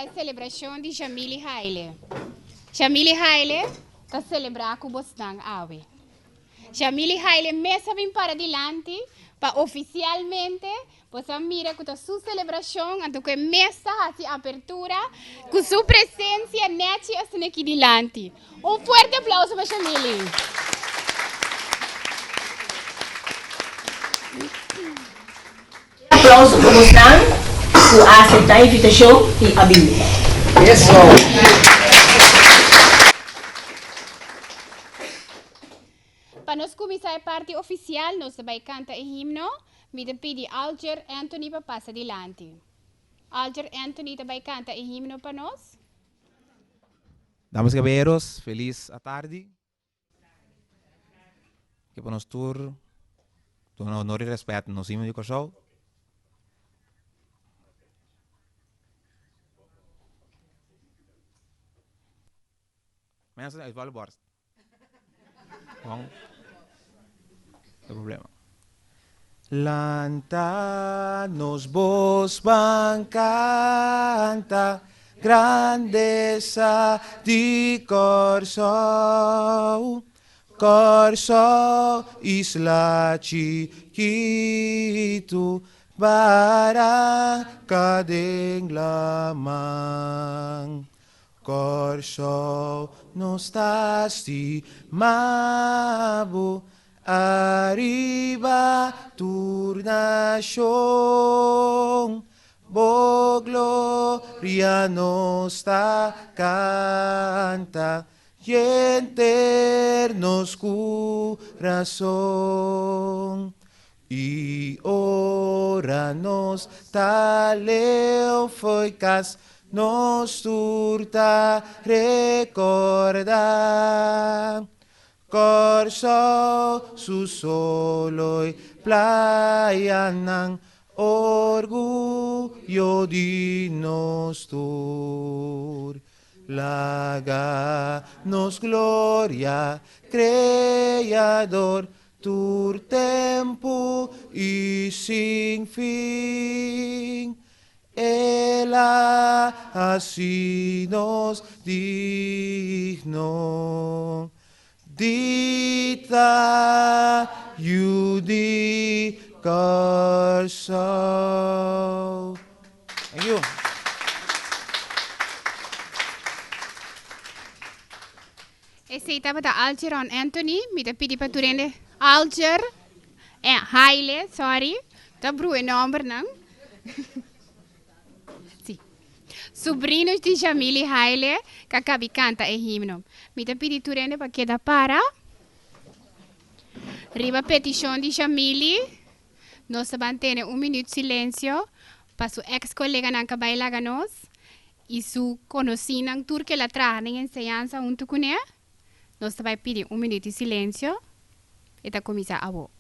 e selebrashon di Jamili Haile. Jamili Haile ta selebrá ku bosnan awe. Jamili Haile mes a bin para dilanti pa ofisialmente boso a mira ku ta su selebrashon anto ku e mes ta hasi apertura ku su presensia nèchi asina aki dilanti. Un fuerte aplauso pa Jamili. Un aplauso pa bosnan ku a aseptá e invitashon i a bini. Pa nos kuminsá e parti ofisial nos ta bai kanta e himno. Mi ta pidi Alger Anthony pa pasa dilanti. Alger Anthony ta bai kanta e himno pa nos. Damas y caballeros, feliz atardi. Ke pa nos tur duna honor y respet na nos himno di Kòrsou. Mensen uit volle borst. Bon. No problema. Lanta nos bos ban canta grandeza di Kòrsou. Kòrsou isla chikitu baranka den laman. Kòrsou nos ta stima bo ariba tur nashon, bo gloria nos ta kanta henter nos kurason. I ora nos ta leu fo'i kas, nos tur ta rekordá Kòrsou su solo i playanan, orguyo di nos tur. Laga nos gloria Kreador Tur tempu i sin fin El a hasi nos digno di ta yu di Kòrsou. Thank you. Esei tabata Algeron Anthony, mi ta pidi pa tur hende Alger, eh, Haile, sorry, ta brua e nombernan. Si. Subrinos di Jamili Haile ka kabi kanta e himno. Mi ta pidi tur hende pa keda para. Riba petishon di Jamili, nos ta ban tene un minuut silensio pa su ex koleganan ka bai laga nos. I su konosínan tur ku el a traha den enseñansa huntu kuné. Nos ta bai pidi un minüt di silensio. E ta kuminsá awor.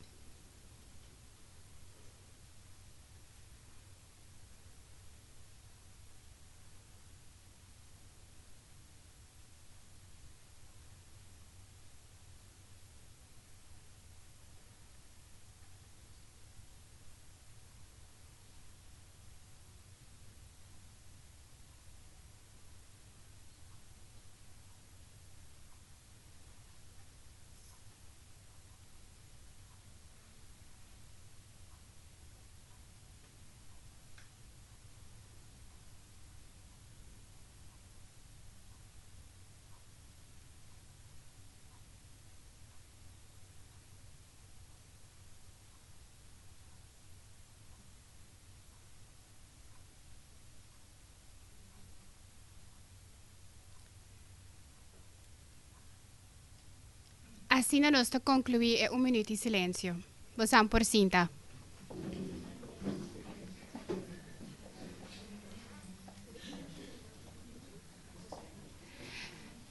Asina nos ta conclui e un minuut di silencio. Bosan por sinta.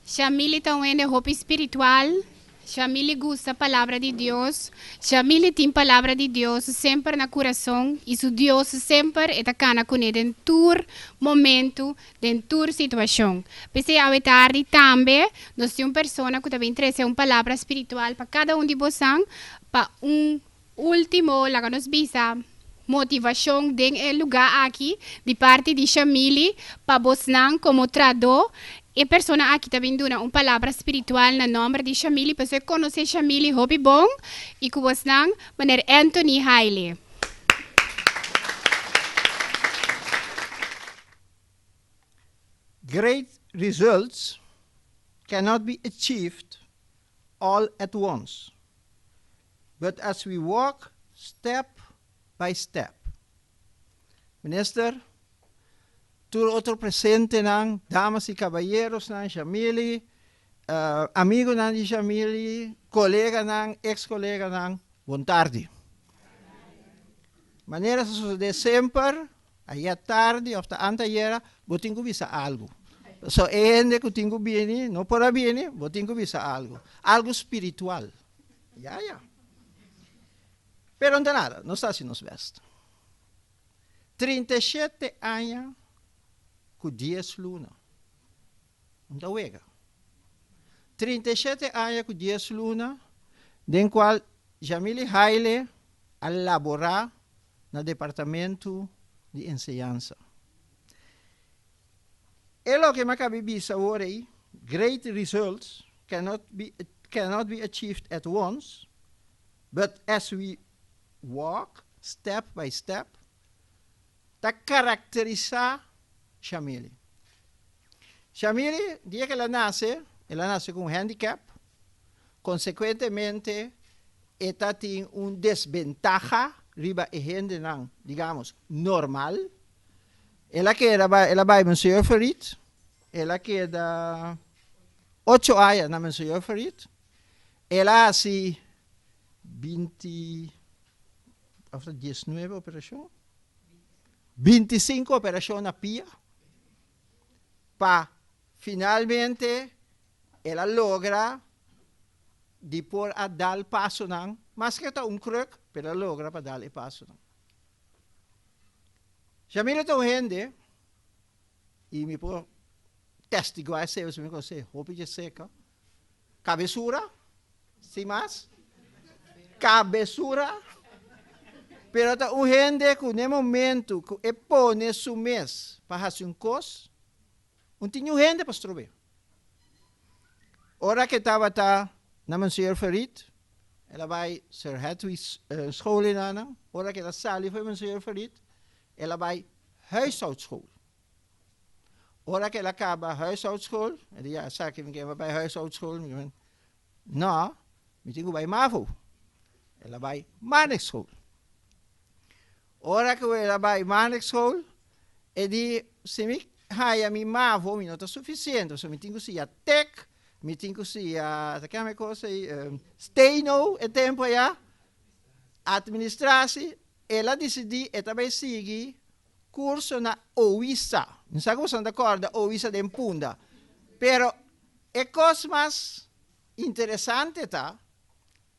Shamili ta un hende hopi spiritual. Shamili gusta palabra di Dios. Shamili tin palabra di Dios semper na kurason i su Dios semper e ta kana kuné den tur momentu, den tur situashon. P'esei awe tardi tambe nos tin un persona ku ta bin trese un palabra spiritual pa kada un di bosan pa un ultimo, laga nos bisa. motivashon den e lugá aki di parti di Shamili pa bosnan komo trahadó. E persona aki ta bin duna un palabra spiritual na nòmber di Shamili pasobra e konosé Shamili hopi bon i ku bosnan meneer Anthony Haile. Great results cannot be achieved all at once, but as we walk step by step. Minister, tur otro presentenan, damas y caballerosnan, Shamili, amigonan di Shamili, coleganan, ex-coleganan, bon tardi. Manera sa sucede semper, Ayera tardi of ta antayera bo tin ku bisa algu. So e hende ku tin ku bini no por a bini, bo tin ku bisa algu. Algu spiritual. Ya ya. Pero no ta nada, nos ta hasi nos best. 37 aña ku dies luna. Un ta wega. 37 aña ku dies luna den kual Jamili Haile a laborá na Departamento di Enseñansa. E loke mi a kabi bisa awor ei, great results cannot be cannot be achieved at once, but as we walk step by step, ta karakterisá Shamili. Shamili, dia ku el a nase, el a nase ku un handicap, Konsekuentemente e ta tin un desbentaha riba e hendenan, digamos, normal. El a keda bai, el a bai Monseñor Ferrit, el a keda ocho aña na Monseñor Ferrit, el a hasi binti, of ta diesnuebe operashon? Bintisinko operashon na pia pa finalmente El a logra di por a dal pasonan, maske ta un kruk, pero el a logra pa dal e pasonan. Jamila ta un hende, i mi por testiguá esei, pasobra mi konosé hopi dje seka, kabesura, sin mas, kabesura, pero ta un hende ku n'e momento ku e pone su mes pa hasi un kos, Un tin niun hende pa strob'é. Ora ku e tabata na Monseñor Ferrit, el a bai Sir Hedwig School enanan. Ora ku el a sali for Monseñor Ferrit, el a bai Huishoudschool. Ora ku el a kaba Huishoudschool, el di, ya sa ku mi ke bai Huishoudschool, mi ke No, mi tin ku bai Mavo. El a bai Marnixschool. Ora ku el a bai Marnixschool, e di, Si mi haya mi mavo, mi no ta sufisiente, pasobra mi tin ku siña tek, mi tin ku siña, ta kende e kos ei, steno e tempu aya, administrasi. El a disidí e ta bai sigui kurso na Owisa. Mi sa ku boso no ta kòrda Owisa den Punda, pero e kos mas interesante ta,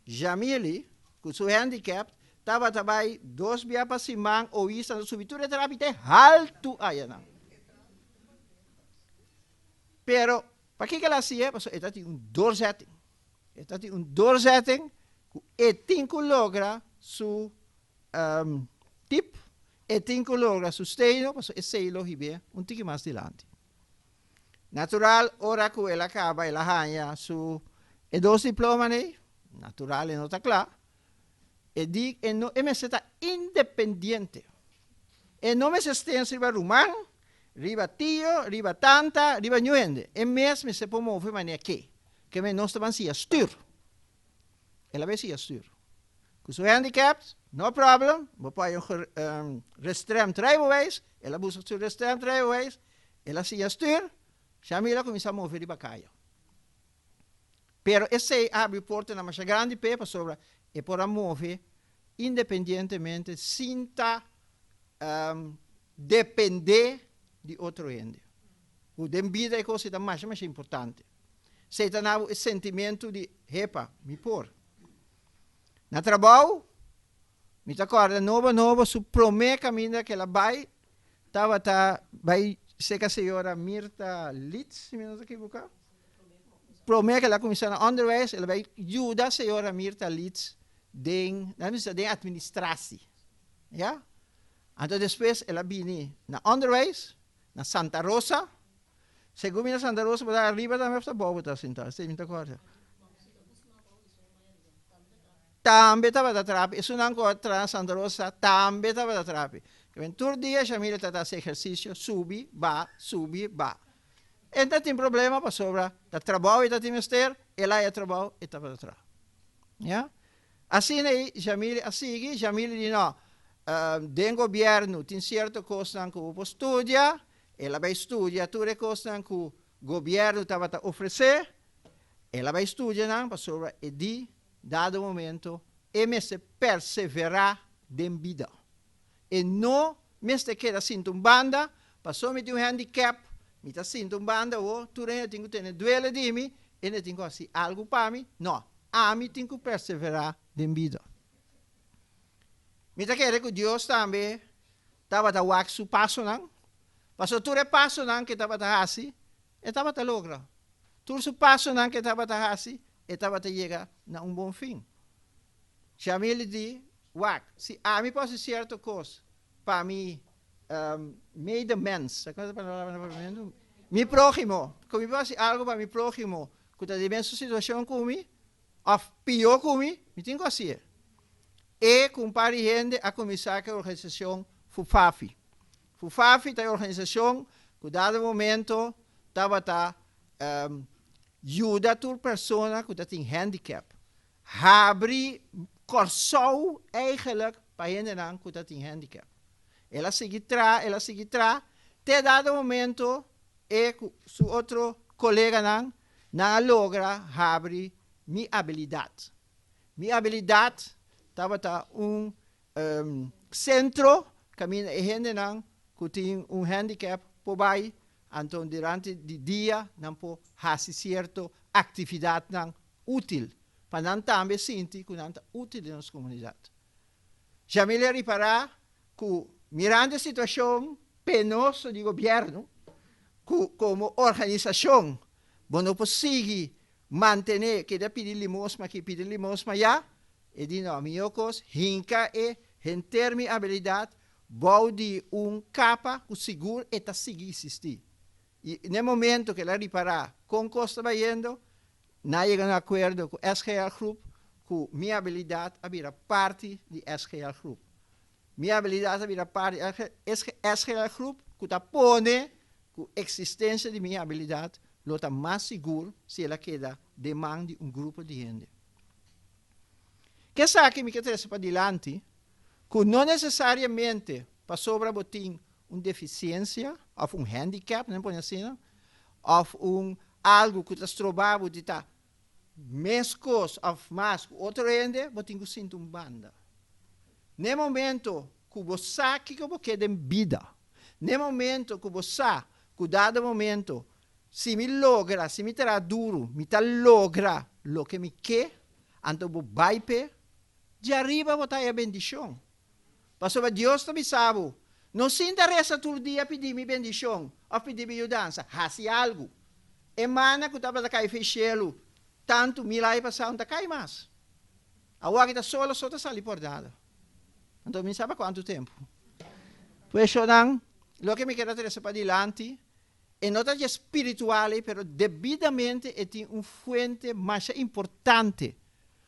Jamili, ku su handicap, tabata bai dos bia pa siman oí sa subi tur e trapi te haltu ayanan. Pero, pakiko el a hasié? Pasobra e ta tin un doorzetting. E ta tin un doorzetting ku e tin ku logra su tip, e tin ku logra su steno, pasobra esei lo hib'é un tiki mas dilanti. Natural, ora ku el a kaba el a haña su e dos diplomanan ei, natural e no ta kla, e di e no e mester ta independiente. E no mester stens riba ruman, riba tio, riba tanta, riba niun hende. E mes mester por move manera ke. Ke men nos ta ban siña stür. El a bay siña stür. Ku su handicap, no problem, bo por haña un restremd rijbewijs, el a buska su restremd rijbewijs, El a siña stuur, Shamil a kuminsá move riba kaya. Pero esei a habri portanan masha grandi p'e pasobra e por a move independientemente sin ta dependé di otro hende. Ku den bida e kos ei ta masha masha importante. Esei ta na bo e sentimentu di, Hepa, mi por. Na trabou, mi ta kòrda nobo nobo su promé kaminda ku el a bai Tabata bai serka señora Mirta Litz, si mi no ta ekiboká. Promé ku el a kuminsá na onderwijs, el a bai yuda señora Mirta Litz den, nan bisa den administrasi. Ya. Anto despues el a bini na onderwijs, na Santa Rosa. Segun mi na Santa Rosa bo ta ariba tambe of ta abou bo ta sinta? Esei mi ta kòrda. Tambe tabata trapi. Esunnan ku a traha na Santa Rosa tambe tabata trapi. Kiben tur dia Shamila ta ta hasi ehersisio, subi, ba, subi, ba. E no tin problema pasobra ta trabou e ta tin mester, el a haya trabou, e tabata traha. Ya. Asina ei Jamile a sigui, Jamile di no, den gobièrnu tin sierto kosnan ku bo por studia, el a bai studia tur e kosnan ku gobièrnu tabata ofresé, el a bai studia nan pasobra e di dado momento e mester perseverá den bida. E no mester keda sinta un banda, pasobra mi tin un handicap, mi ta sinta un banda awor, tur hende tin ku tene duele di mi, hende tin ku hasi algu pa mi, no, ami tin ku perseverá den bida. Mi ta kere ku Dios tambe tabata wak su pasonan, pasobra tur e pasonan ku e tabata hasi, e tabata logra. Tur su pasonan ku e tabata hasi, e tabata yega na un bon fin. Shamil di, Wak, si ami por hasi sierto kos pa mi medemens, sa kon ta palabra na papiamentu? Mi próhimo, ku mi por hasi algu pa mi próhimo ku ta den mesun situashon ku mi òf pió ku mi, mi tin ku hasié. E ku un par di hende a kuminsá ku e organisashon Fufafi. Fufafi ta e organisashon ku dado momento tabata yuda tur persona ku ta tin handicap. Habri Kòrsou eigenlijk pa hendenan ku ta tin handicap. El a sigui traha, el a sigui traha, te dado momento e ku su otro koleganan nan a logra habri Mi Abilidat. Mi Abilidat tabata un sentro kaminda e hendenan ku tin un handicap por bai, anto durante di dia nan por hasi sierto aktividatnan útil, pa nan tambe sinti ku nan ta útil den nos komunidat. Jamil a ripará ku mirando e situashon penoso di gobièrnu, ku komo organisashon bo no por sigui mantené keda pidi limosma aki, pidi limosma ayá, e di no, mihó kos hinka e henter mi abilidat bou di un kapa ku sigur e ta sigui isistí. I n'e momento ku el a ripará kon kos ta bayendo, Nan a yega na un akuerdo ku SGL Groep ku Mi Abilidat a bira parti di SGL Groep. Mi Abilidat a bira parti di SGL Groep ku ta pone ku eksistensia di Mi Abilidat lo ta mas sigur si el a keda den man di un grupo di hende. Ke esaki mi ke trese padilanti ku no nesesariamente pasobra bo tin un defisiensia òf un handicap, nan pone asina, òf un algu ku ta stroba bo di ta meskos òf mas ku otro hende, bo tin ku sinti un banda. Na e momento ku bo sa kiko bo ke den bida, na e momento ku bo sa ku dado momento si mi logra, si mi traha duru, mi ta logra loke mi ke, anto bo bai p'e, djariba bo ta haya bendishon. Pasobra Dios ta bisa bo, No sinta resa tur dia pidi mi bendishon òf pidi mi yudansa. Hasi algu. E mana ku tabata kai fei shelu tantu mil aña pasá no ta kai mas. Awor ta solo so ta sali por nada. Anto mi sa pa kuantu tempu. Pues shonnan, loke mi kier a trese padilanti, e no ta dje spiritual ei, pero debidamente e tin un fuente masha importante.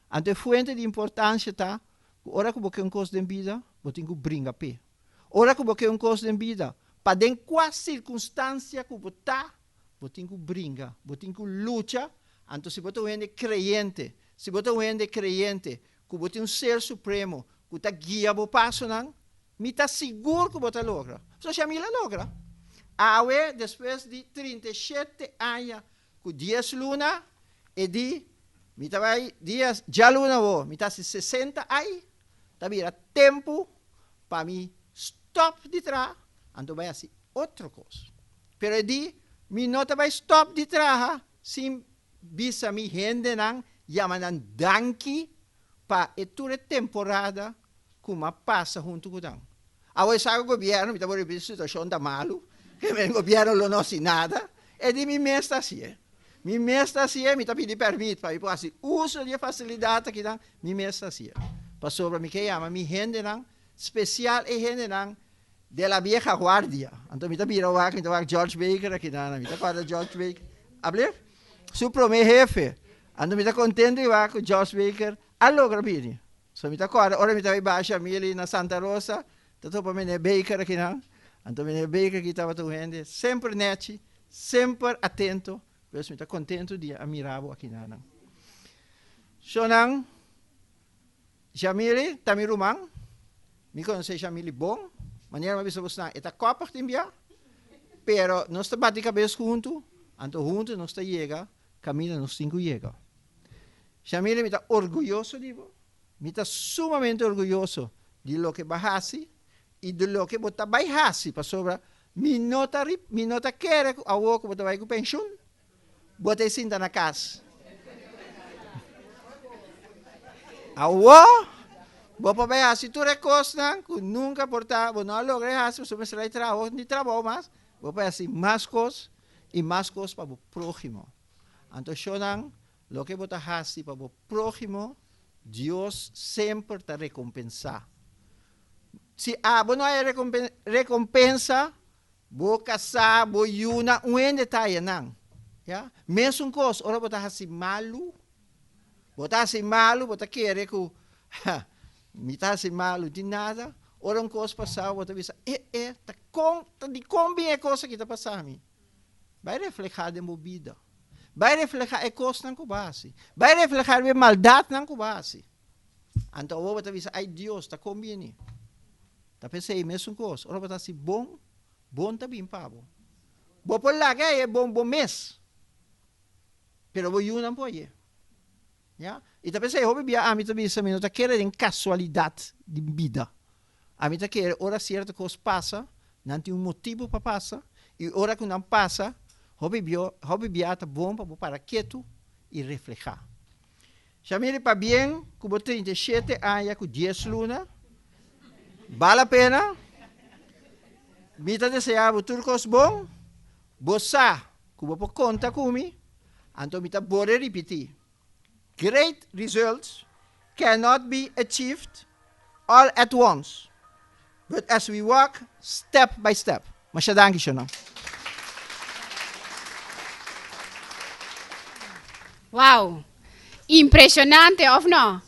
Anto e fuente di importansia ta Ku ora ku bo ke un kos den bida, bo tin ku bringa p'e. Ora ku bo ke un kos den bida, pa den kua sirkunstansia ku bo ta, bo tin ku bringa, bo tin ku lucha. Anto si bo ta un hende kreyente, si bo ta un hende kreyente ku bo tin un Ser Supremo ku ta guia bo pasonan, mi ta sigur ku bo ta logra. Pasobra Shamil a logra. Awe, despues di 37 aña Ku dies luna e di, Mi ta bai dia djaluna awor, mi ta hasi sesenta ai, ta bira tempu pa mi stòp di traha, anto bai hasi otro kos. Pero e di, Mi no ta bai stòp di traha sin bisa mi hendenan yama nan danki pa e tur e temporada ku m'a pasa huntu ku nan. Awor e sa ku gobièrnu, mi ta por ripití, situashon ta malu, ke men gobièrnu lo no hasi nada. E di mi mes ta hasié. Mi mes ta hasié, mi ta pidi pèrmit pa mi por hasi uso di e fasilidat akinan, mi mes ta hasié. Pasobra mi ke yama mi hendenan, spesial e hendenan. De la vieja guardia. Anto mi ta bira wak, mi ta wak George Baker aki nan, mi ta kòrda George Baker. Ablief? Su promé hefe. Anto mi ta kontento di wak ku George Baker a logra bini. So mi ta kòrda ora mi ta bai basha Mili na Santa Rosa, ta topa meneer Baker aki nan. Anto meneer Baker aki tabata un hende semper nèchi, semper atento. Pues mi ta kontento di a mira bo aki nan. Shonnan. Jamily ta mi ruman. Mi konosé Jamily bon. Manera mi a bisa bosnan, e ta kòpig tin bia, pero nos ta bati kabes huntu, anto huntu nos ta yega kaminda nos tin ku yega. Jamily, mi ta orguyoso di bo. Mi ta sumamente orguyoso di loke bo a hasi i di loke bo ta bai hasi, pasobra mi no ta mi no ta kere ku awor ku bo ta bai ku penshun, Bo ta e sinta na kas. Awor, bo por bai hasi tur e kosnan ku nunka por ta bo no a logra e hasi pasobra mester bai traha awor ni trabou mas. Bo por hasi mas kos i mas kos pa bo próhimo. Anto shonnan, loke bo ta hasi pa bo próhimo, Dios semper ta rekompensá. Si abo no haya rekompensa, Bo kasá, bo yunan, un hende ta haya nan. Ya. Mesun kos, ora bo ta hasi malu, bo ta hasi malu, bo ta kere ku, ha, mi ta hasi malu, di nada. Ora un kos pasa, bo ta bisa, e, e, ta kon, ta dikon bin e kos aki ta pasa mi? Bai reflehá den bo bida. Bai reflehá e kosnan ku bo hasi. Bai reflehá riba e maldatnan ku bo hasi. Anto awor bo ta bisa, Ai Dios, ta kon bini? Ta p'esei mesun kos, ora bo ta hasi bon, bon ta bin pa bo. Bo por laga e bon bo mes, pero bo yunan por haye. Ya? I ta p'esei hopi bia ami ta bisa mi no ta kere den kasualidat di bida. Ami ta kere ora sierto kos pasa, nan tin un motibu pa pasa, i ora ku nan pasa, hopi bio, hopi bia ta bon pa bo para ketu i reflehá. Shamiri pabien ku bo 37 aña ku dies luna, bal a pena, mi ta desea bo tur kos bon, bo sa ku bo por konta ku mi, anto mi ta bore ripití, great results cannot be achieved all at once, but as we walk step by step. Masha danki shonnan. Wow! Impresionante, of no?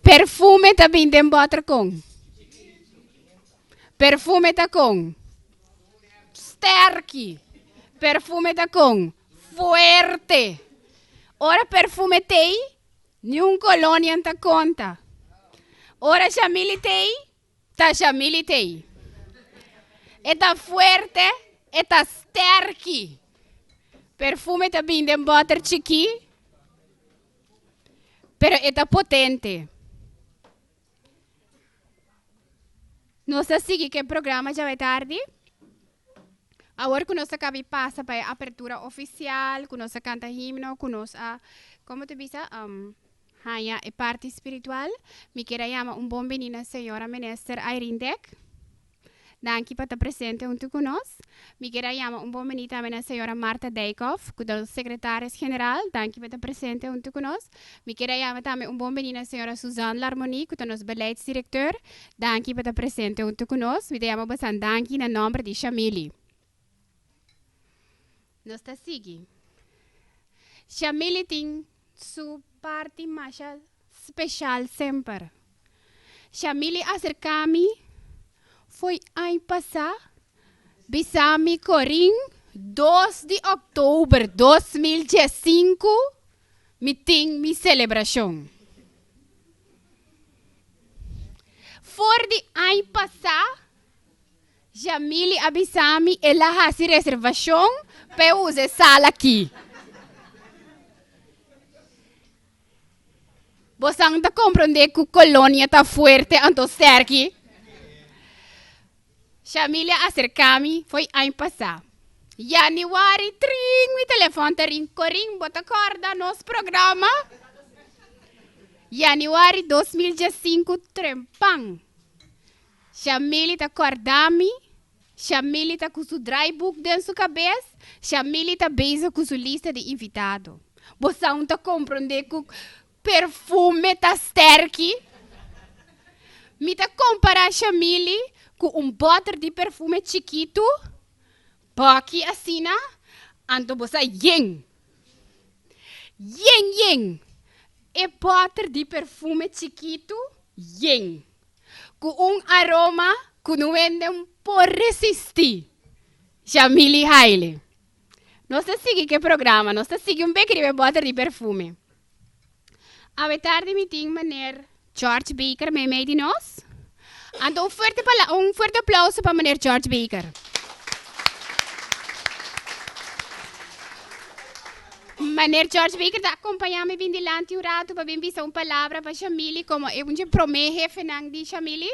Perfume ta bin den boter con. Perfume ta con. Sterki. Perfume ta con. Fuerte. Ora perfume tei, niun colonia ta conta. Ora Shamili tei, ta Shamili tei. E ta fuerte, e ta sterki. Perfume ta bin den boter chiki, pero e ta potente. Nos ta sigui ku e programa djawe tardi. Awor ku nos a kabi pasa pa e apertura ofisial, ku nos a kanta himno, ku nos a, komo ta bisa, haña e parti spiritual, mi kier a yama un bon bini na señora Minister Irene Dek. Danki pa ta presente huntu ku nos. Mi kier a yama un bon bini tambe na señora Martha Dijkhoff, ku ta nos sekretaris general. Danki pa ta presente huntu ku nos. Mi kier a yama tambe un bon bini na señora Suzanne Larmonie, ku ta nos beleidsdirecteur. Danki pa ta presente huntu ku nos. Mi ta yama bosan danki na nòmber di Shamili. Nos ta sigui. Shamili tin su parti masha special semper. Shamili acerca mi fo'i aña pasa bisa mi Corin dos di october 2015 mi tin mi celebracion. For di aña pasa Jamili a bisa mi el a hasi reservacion pa e usa e sala aki. Bosan ta comprende cu Colonia ta fuerte anto sterki? Shamili a acerca mi fo'i aña pasa. Januari tring mi telefon ta ring, Corin bo ta corda nos programa? Januari 2015 trempan. Shamili ta corda mi, Shamili ta cu su draaiboek den su cabes, Shamili ta bezig cu su lista di invitado. Bosan ta comprende cu. perfume ta sterki? Mi ta kompará Shamili ku un bòter di perfume chikitu, bòki asina, anto bo sa yen. Yen yen! E bòter di perfume chikitu yen, ku un aroma ku no hende por resistí. Shamili Haile. Nos ta sigui ku e programa, nos ta sigui un bek riba e bòter di perfume. Awe tardi mi tin meneer George Baker meimei di nos. Anto un fuerte pala un fuerte aplauso pa meneer George Baker. Meneer George Baker ta acompaña mi bin dilanti un rato pa bin bisa un palabra pa Shamili como e un dje prome hefenan di Shamili.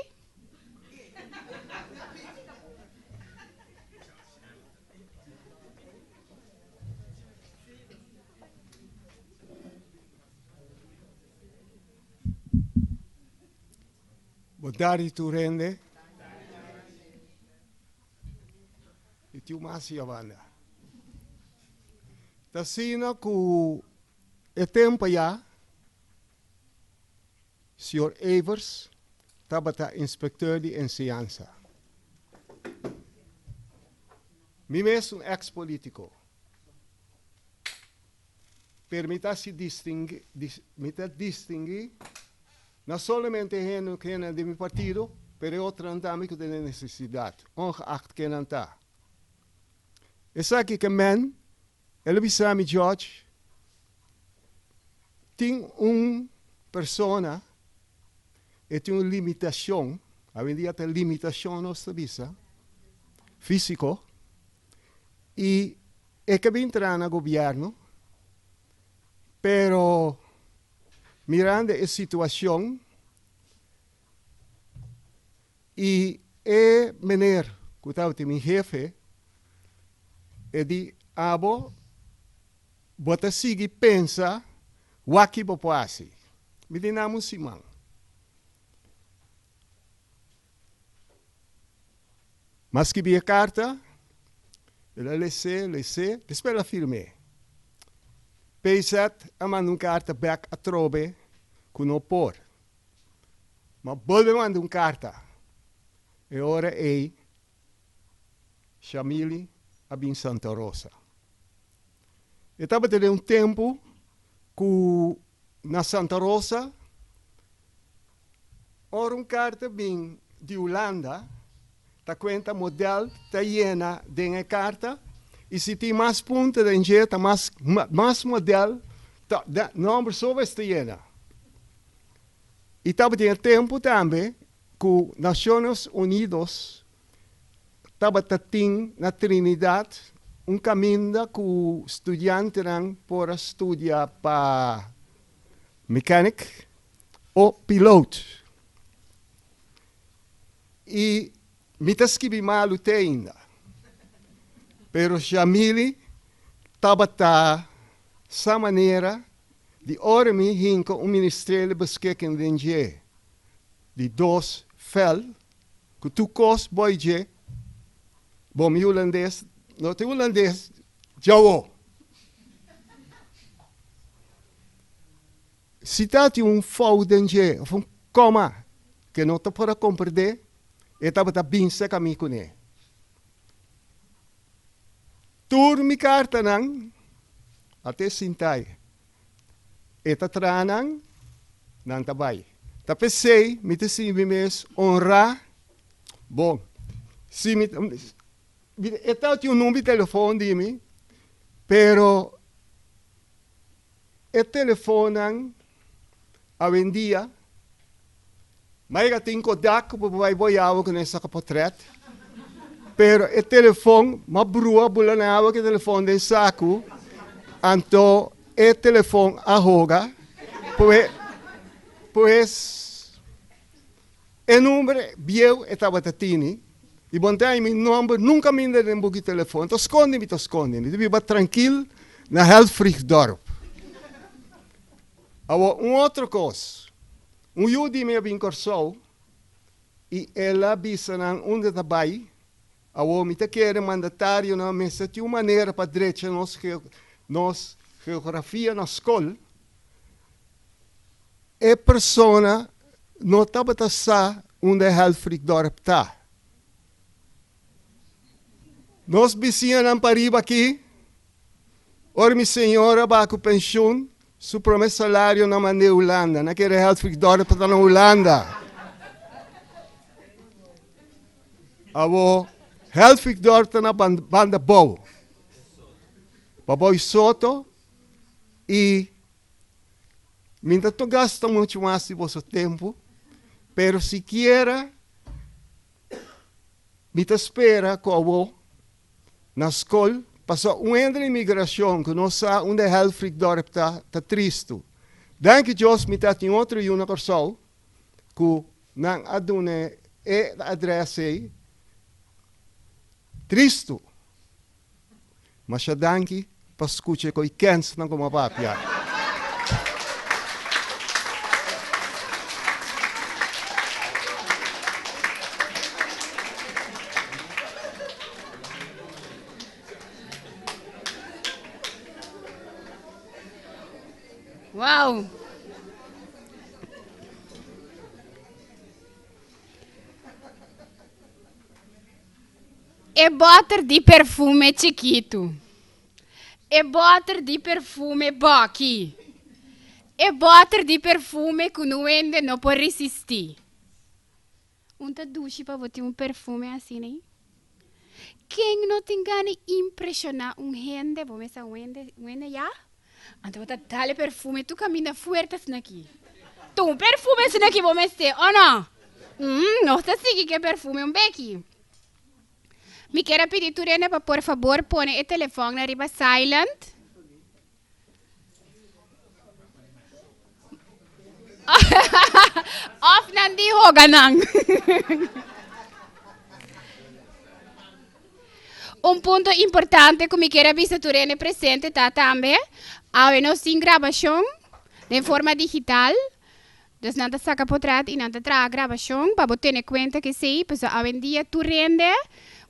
Bo tardi tur hende. I tin un mas ya banda. Ta asina ku e tempo ya Señor Evers tabata inspecteur di enseñansa. Mi mes un ex politico. Pero mi ta si distingui, mi ta distingui no solamente hende ku hende di mi partido, pero e otronan tambe ku tene nesesidat, ongeacht ken nan ta. Esaki ke men, el a bisa mi, George, tin un persona, e tin un limitashon, awendia ta limitashon nos ta bisa, físiko, i E ke bin traha na gobierno, pero mirando e situacion y e meneer cu tabata mi hefe e di abo bo ta sigui pensa wak bo por haci. Mi di nam un siman. M'a skibi e karta, el a les'é, les'é, despues el a firm'é. PZ a manda un karta bèk atrobe ku no por. M'a bolbe manda un karta. E ora ei Shamili a bin Santa Rosa. E tabata den un tempu ku na Santa Rosa Ora un karta bin di Hulanda, ta kuenta modèl ta yena den e karta i si tin mas punto den dje ta mas mas modèl ta nòmber so bes ta yena. I tabatin e tempu tambe ku Naciones Unidos tabata tin na Trinidad un kaminda ku studiantenan por a studia pa mechanic o piloot. I mi ta skibi malu te ainda. Pero Shamili tabata sa manera di ora mi hinka un ministeriële beschikking den dje di dos vel ku tur kos boi dje, bo mi hulandes no ta hulandes djawo. Si ta tin un fout den dje of un koma ke no ta por a komprendé, e tabata binse ka mi kuné. Tur mi kartanan a te sintai. E ta traha nan, nan ta bai. Ta p'esei mi ta sinti mi mes honrá. Bon, si mi e ta tin un number di telefon di mi, pero E telefonnan awendia, mayoria tin Kodak ku bo bai boy awa ku nan saka potret, pero e telefon ma brua bula nan awa ku e telefon den saku, anto e telefon a hoga, pues e number bieu e tabata tini, i bon ta mi nomber nunka minda den buki telefon, ta skonde mi ta skonde, mi ta biba trankil na Helfrichdorp. Awor un otro kos, un yu di mi a bin Kòrsou i el a bisa nan unda ta bai, awor mi ta kere mandatarionan mester tin un manera pa drecha nos nos geografia na skol. E persona no tabata sa unda e Helfrikdorp ta. Nos bisiñanan pariba aki, ora mi señora baha ku penshun, su prome salario nan mand'é Hulanda. Nan kere Helfrikdorp ta na Hulanda. Awo, Helfrikdorp ta na banda bou. Pabou Soto i Mi ta to gasta mucho mas di boso tempu, pero sikiera mi ta spera ku awo na skol, pasobra un hende di imigrashon ku no sa unda e Helfrikdorp ta, ta tristu. Danki Dios mi ta tin otro yu na Kòrsou ku nan a duna e adrès ei. Tristu. Masha danki pa skucha e koi kensnan ku mi a papia. Wow! E bòter di perfume chikitu. E bòter di perfume bòki. E bòter di perfume ku no hende no por risistí. Un ta dushi pa bo tin un perfume asina ei? Ken no tin gana impreshoná un hende? Bo mester un hende, un hende ya? Anto bo ta dal e perfume tur kaminda fuerte asina aki. Tur un perfume asina aki bo mester, o no? Umm, nos ta sigui ku e perfume un beki. Mi kier a pidi tur hende pa por fabor pone e telefòn riba silent. Of nan di hoga nan. Un punto importante ku mi kier a bisa tur hende presente ta tambe, awe nos tin grabashon den forma digital. Dus nan ta saka potret i nan ta traha grabashon pa bo tene kuenta ku esei, pasobra awendia tur hende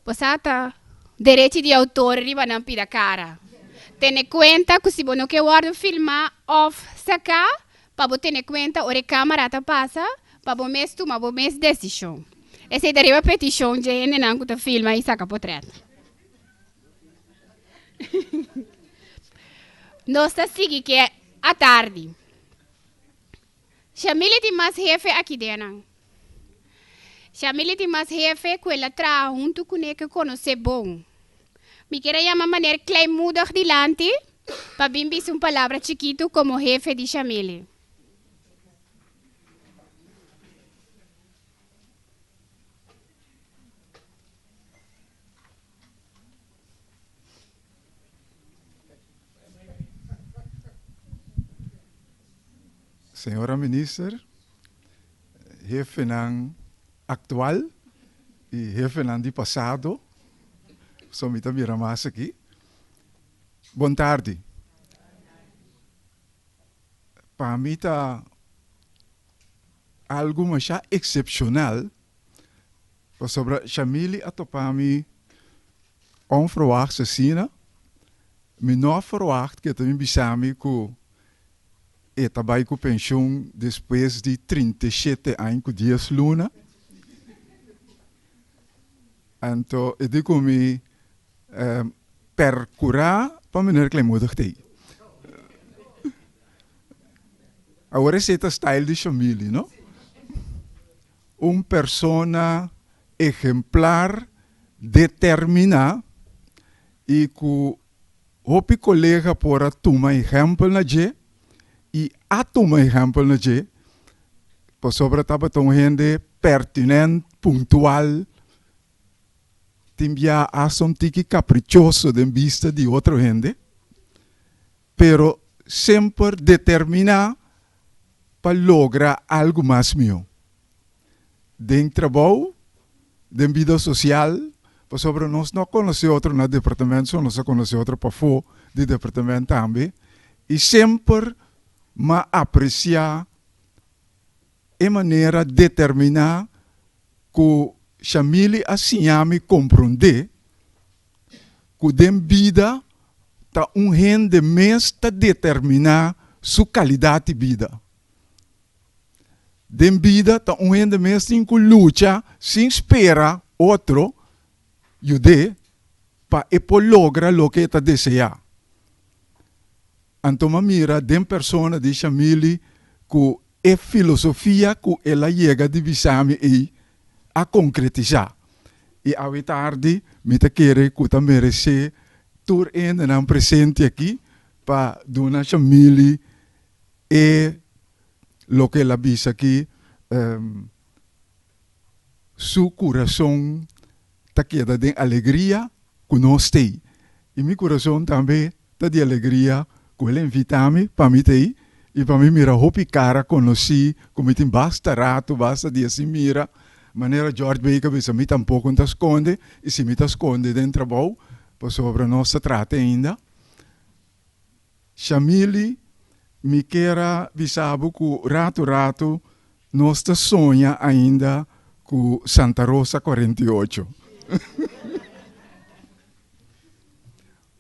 bo sa ta derechi di outor riba nan pida kara. Tene kuenta ku si bo no ke wòrdu filmá òf saká, pa bo tene kuenta ora e kamara ta pasa, pa bo mes tuma bo mes desishon. Esei ta riba petishon dje hendenan ku ta filma i saka potret. Nos ta sigui ke atardi. Shamili tin mas hefe aki den nan. Shamili tin mas hefe ku el a traha huntu kuné ku e konosé bon. Mi kier a yama Meneer Kleinmoedig dilanti pa bin bisa un palabra chikitu komo hefe di Shamili. Señora Minister, hefenan actual y hefenan di pasado, so mi ta mira mas aki. Bon tardi. Pa mi ta algo masha excepcional pasobra Shamili a topa mi onverwachts asina, mi no a verwacht ku e ta bin bisa mi ku e ta bai ku penshun despues di 37 aña ku dies luna. Anto e di ku mi perkurá pa meneer Kleinmoedig t'ei. Awor esei ta style di Shamili, no? Un persona ehemplar, determiná i ku hopi kolega por a tuma ehèmpel na dje i a tuma ehèmpel na dje pasobra tabata un hende pertinent, puntual, tin bia asta un tiki kaprichoso den bista di otro hende, pero semper determiná pa logra algu mas mihó den trabou, den bida sosial, pasobra nos no a konosé otro na departamento so, nos a konosé otro pafó di departamento tambe, i semper m'a apresiá e manera determiná ku Shamili a siña mi komprondé ku den bida ta un hende mes ta determiná su kalidat di bida. Den bida ta un hende mes tin ku lucha sin spera otro yud'é pa e por logra loke e ta deseá. Anto m'a mira den persona di Shamili ku e filosofia ku el a yega di bisa mi ei a konkretisá. I awe tardi mi ta kere ku ta meresé tur hendenan presente aki pa duna Shamili e loke el a bisa aki, su kurason ta keda den alegria ku nos t'ei. I mi kurason tambe ta di alegria ku el a invitá mi pa mi t'ei i pa mi mira hopi kara konosí ku mi tin basta ratu, basta dia sin mira. Manera George Baker bisa mi tampoko no ta skonde i si mi ta skonde den trabou pasobra nos ta trata ainda. Shamili, mi kier a bisa bo ku ratu ratu nos ta soña ainda ku Santa Rosa 48.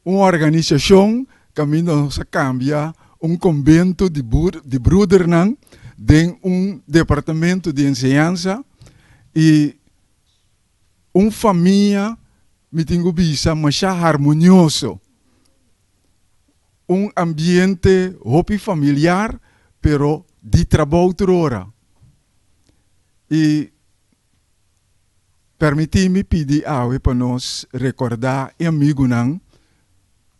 Un organisashon kaminda nos a kambia un konbento di di brudernan den un departamento di enseñansa i un famia mi tin ku bisa masha harmonioso. Un ambiente hopi familiar pero di trabou tur ora. I permití mi pidi awe pa nos rekordá e amigunan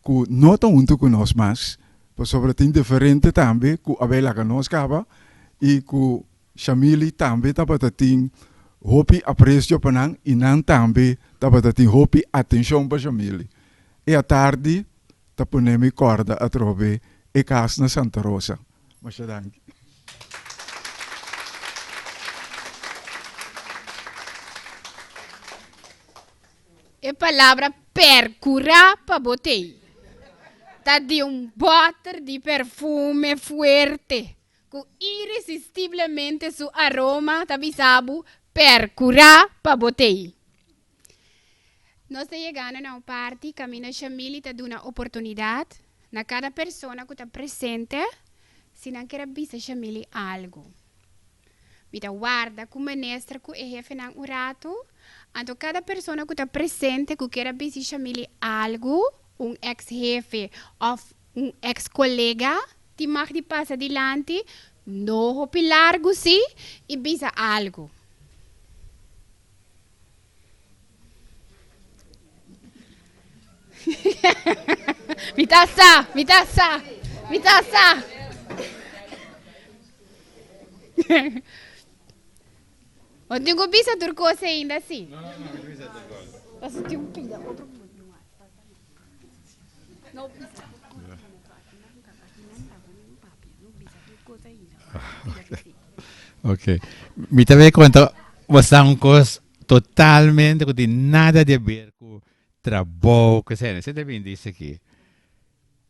ku no ta huntu ku nos mas, pasobra tin diferente tambe ku a bai laga nos kaba i ku Shamili tambe tabata tin hopi apresio pa nan i nan tambe tabata tin hopi atenshon pa Shamili. E atardi ta pone mi kòrda atrobe e kas na Santa Rosa. Masha danki. E palabra percurá pa bo tei ta di un bòter di perfume fuerte Ku iresistiblemente su aroma ta bisa bo perkurá pa bo tei. Nos ta yegando na un parti kaminda Shamili ta duna oportunidat na kada persona ku ta presente si nan kier a bisa Shamili algu. Mi ta warda ku minister ku e hefenan un ratu, anto kada persona ku ta presente ku kier a bisa Shamili algu, un eks hefe òf Un ex colega tin mag di pasa dilanti, no hopi largu si, y bisa algo. Mi ta sa, mi ta sa, mi ta sa. Bo tin cu bisa tur cos ainda si. No, no, no, mi ta bisa tur cos. Pasobra tin un pida otro. Ok. Mi ta bay conta bosa un cos totalmente cu tin nada di haber cu trabou, cu esei. Esei ta bin dice aki.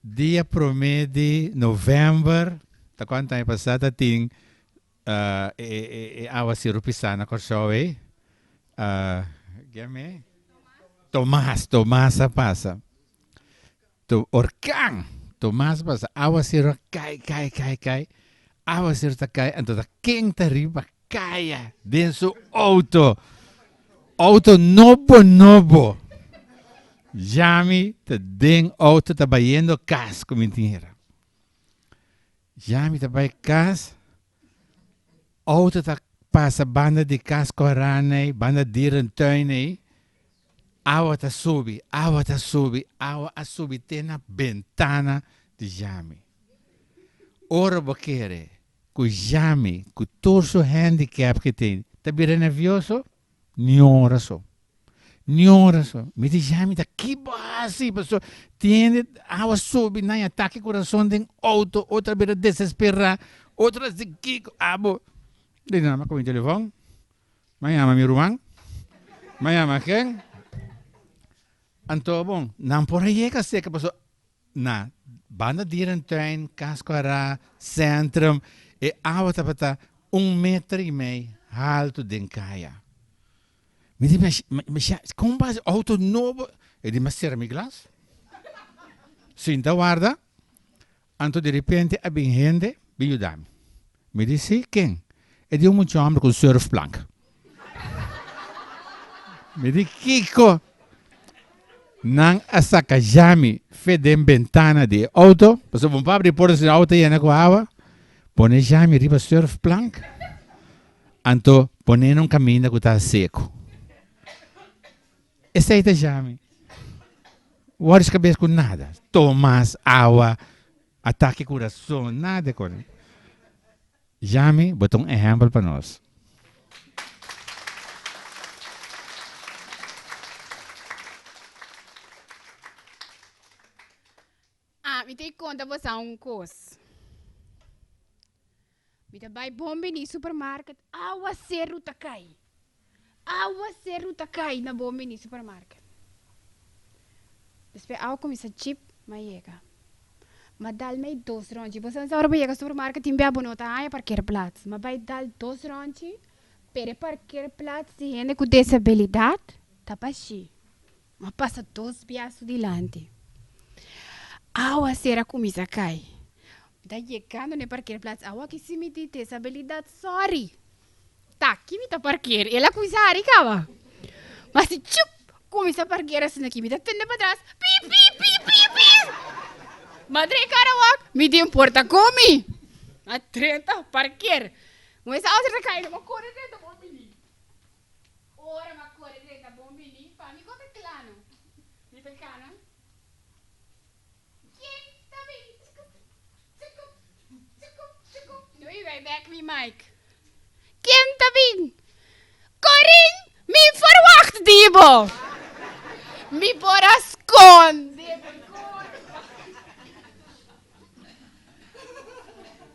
Dia prome di november, ta cuanto aña pasa, ta tin E awa siru pisá na Kòrsou ei. Keme? Tomas, Tomas a pasa. To, orkan! Tomas a pasa. Awa siru a kai, kai, kai, kai. Awa siru ta kai, anto ta ken ta riba kaya den su outo. Outo nobo, nobo. Yami ta den outo ta bayendo kas ku mi tin hera. Ya mi ta bai kas, auto ta pasa banda di kas Koran ei, banda dierentuin ei, awa ta subi, awa ta subi, awa a subi te na bentana di Yami. Ora bo kere ku Yami, ku tur su handicap ke tin, ta bira nervioso? Niun ora so. Niun ora so. Mi di ya, mi ta ki bo hasi? Paso tin hende awa subi nan atake kurason den outo, otro a bira desesperá, otro a hasi kiko. Abo di nan a kohe mi telefòn, mi a yama mi ruman, mi a yama ken. Anto bon, nan por a yega seka paso na banda Dierentuin, Casco Ará, Centrum, e awa tabata un meter i mei haltu den kaya. Mi di, ma kon bas outo nobo? E di, ma sera mi glas. Sinta warda, anto di repente a bin hende bin yuda mi. Mi di, si, ken? E di un mucha homber cu surfplank. Mi di kico? Nan a saca Jami fe den bentana di e auto, pasobra bo no por abri porta si e auto yena cu awa. Pone Jami riba surfplank, anto pone na un caminda cu ta seco. Esey ta Jami. Worry su cabes cu nada. Tomas, awa, atake curason, nada con. Jami, bo ta un ehempel pa nos. Ah, mi ta konta bosa un kos. Mi ta bai bon bini supermarket, awaseru ta kai. Awaseru ta kai na bon bini supermarket. Despues awa kuminsa chip, m'a yega. M'a dal mei dos rònchi. Bo sa ora bo yega supermarket tin bia bo no ta haña parkeerplaats. M'a bai dal dos rònchi, pero e parkeerplaats di hende ku desabilidat ta bashí. M'a pasa dos bia su dilanti. Awaser a kuminsá kai. Mi ta yegando na e parkeerplaats, awa ki si mi di desabilidat, sorry. Ta aki mi ta parkeer. El a kuminsá hari kaba. Ma si chup kuminsá parkeer asina aki mi ta tende patras, pi pi pi pi pi. Ma drei kara wak, mi tin porta ku mi. A drenta parkeer. Kuminsá awa ta kai, mi a kore drenta bon bini. Ora mi a kore drenta bon bini, pa mi ku ta kla no. Mi ta kana. Ken ta bin? Tjikup, tjikup, tjikup, tjikup. No i bai bek mi mic. Ken ta bin? Corin, mi verwacht di bo. Mi por a sconde mi curpa.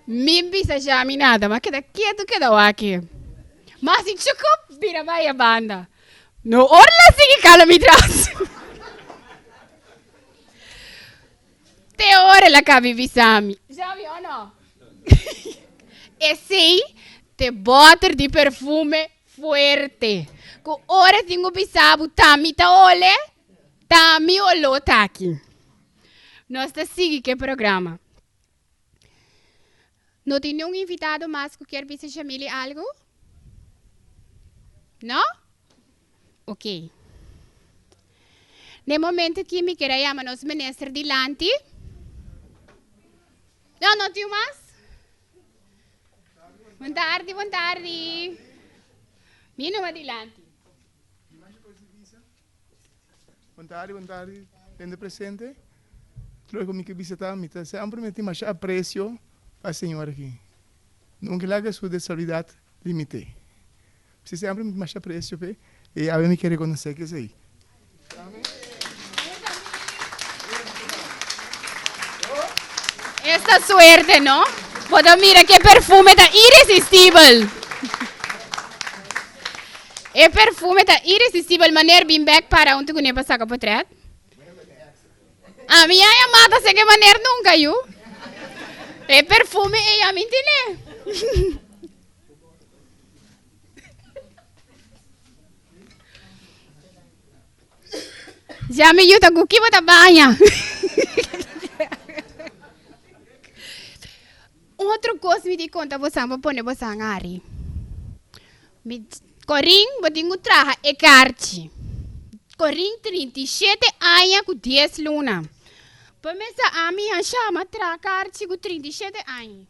Mi bisa Jami nada, ma keda ketu keda wak. Ma si tjikup bira bai e banda. No ora la sigui kala mi tras. Te ora el a kabi bisa mi. Jami o no? Esei te boter di perfume fuerte. Ku ora tin ku bisa bo ta mi ta ole, ta mi oló ta aki. Nos ta sigui ku e programa. No tin niun invitado mas ku kier bisa Shamili algu? No? Ok. Den momento aki mi kier a yama nos minister dilanti. No, no tin mas? Bon tardi, bon tardi. Mi numa dilanti. Bon tardi, bon tardi, hende presente. Loke ku mi ke bisa ta, mi ta semper mi tin masha apresio pa e señor aki. Nunka laga su desabilidat limit'é. Si semper mi tin masha apresio p'e i awe mi ke rekonosé ku esei. Esta suerte, no? Bo ta mira ke perfume ta iresistibel. E perfume ta iresistibel. Maner bin bek para un tukuné pa saka potret. Ami a yama ta seke maner nunka yu. E perfume ei ami tine. Ya mi yu ta ku ki bo ta baña. Otro kos mi di konta bosan pa pone bosan ari. Mi Korin bo tin ku traha e karchi. Korin 37 aña ku 10 luna. Pa mesa ami a shama traha karchi ku 37 aña.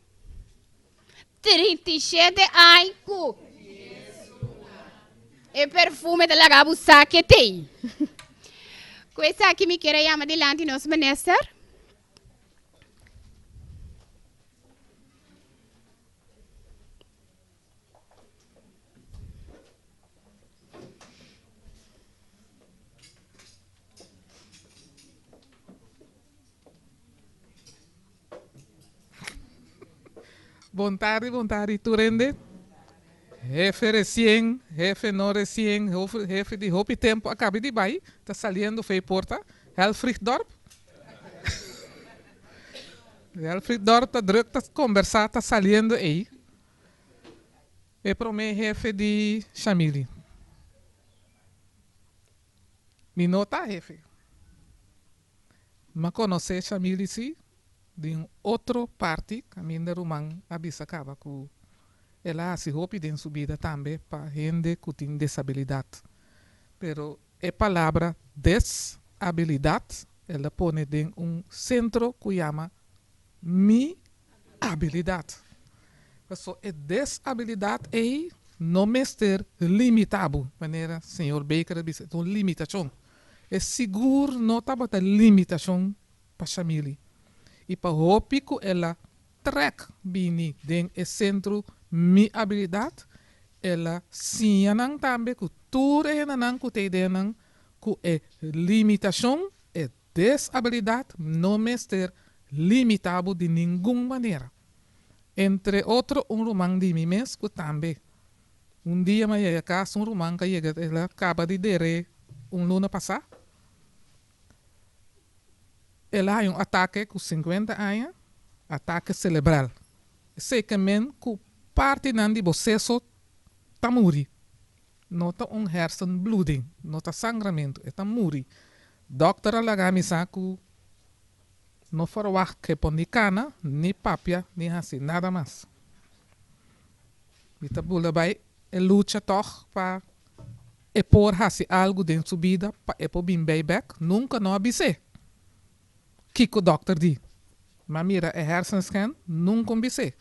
37 aña ku e perfume ta laga bo sa ke tei. Ku esaki mi kier a yama dilanti nos minister. Bon tardi, bon tardi tur hende. Hefe recien, hefe no recien, hefe di hopi tempo a cabi di bay, ta saliendo fey porta, Helfrichdorp. Helfrichdorp ta druk ta combersa, ta saliendo ey. E prome hefe di Shamili. Mi no ta hefe. M'a konosé Shamili sí di un otro parti kaminda ruman a bisa kaba ku El a hasi hopi den su bida tambe pa hende ku tin desabilidat. Pero e palabra desabilidat el a pone den un sentro ku yama mi abilidat. Paso e desabilidat ei no mester limita bo, manera señor Baker a bisa, e ta un limitashon. E sigur no tabata limitashon pa Shamili i pa hopi ku el a trèk bini den e sentro Mi Abilidat, el a siña nan tambe ku tur e hendenan ku ta ei den nan ku e limitashon, e desabilidat no mester limita bo di ningun manera. Entre otro un ruman di mi mes ku tambe un dia mi a yega kas un ruman ku a yega el a kaba di der'é un luna pasá. El a haña un atake ku sinkuenta aña, atake selebral. Esei ke men ku partinan di bo seso ta muri. No ta un hersenbloeding, no ta sangramentu, e ta muri. Dòkter a laga mi sa ku no ferwagt ke por ni kana, ni papia, ni hasi nada mas. Mi ta bula bai e lucha tòg pa e por hasi algu den su bida pa e por bin bei bèk, nunka no a bis'é kiko dòkter di. M'a mira e hersenscan, nunka un bis'é.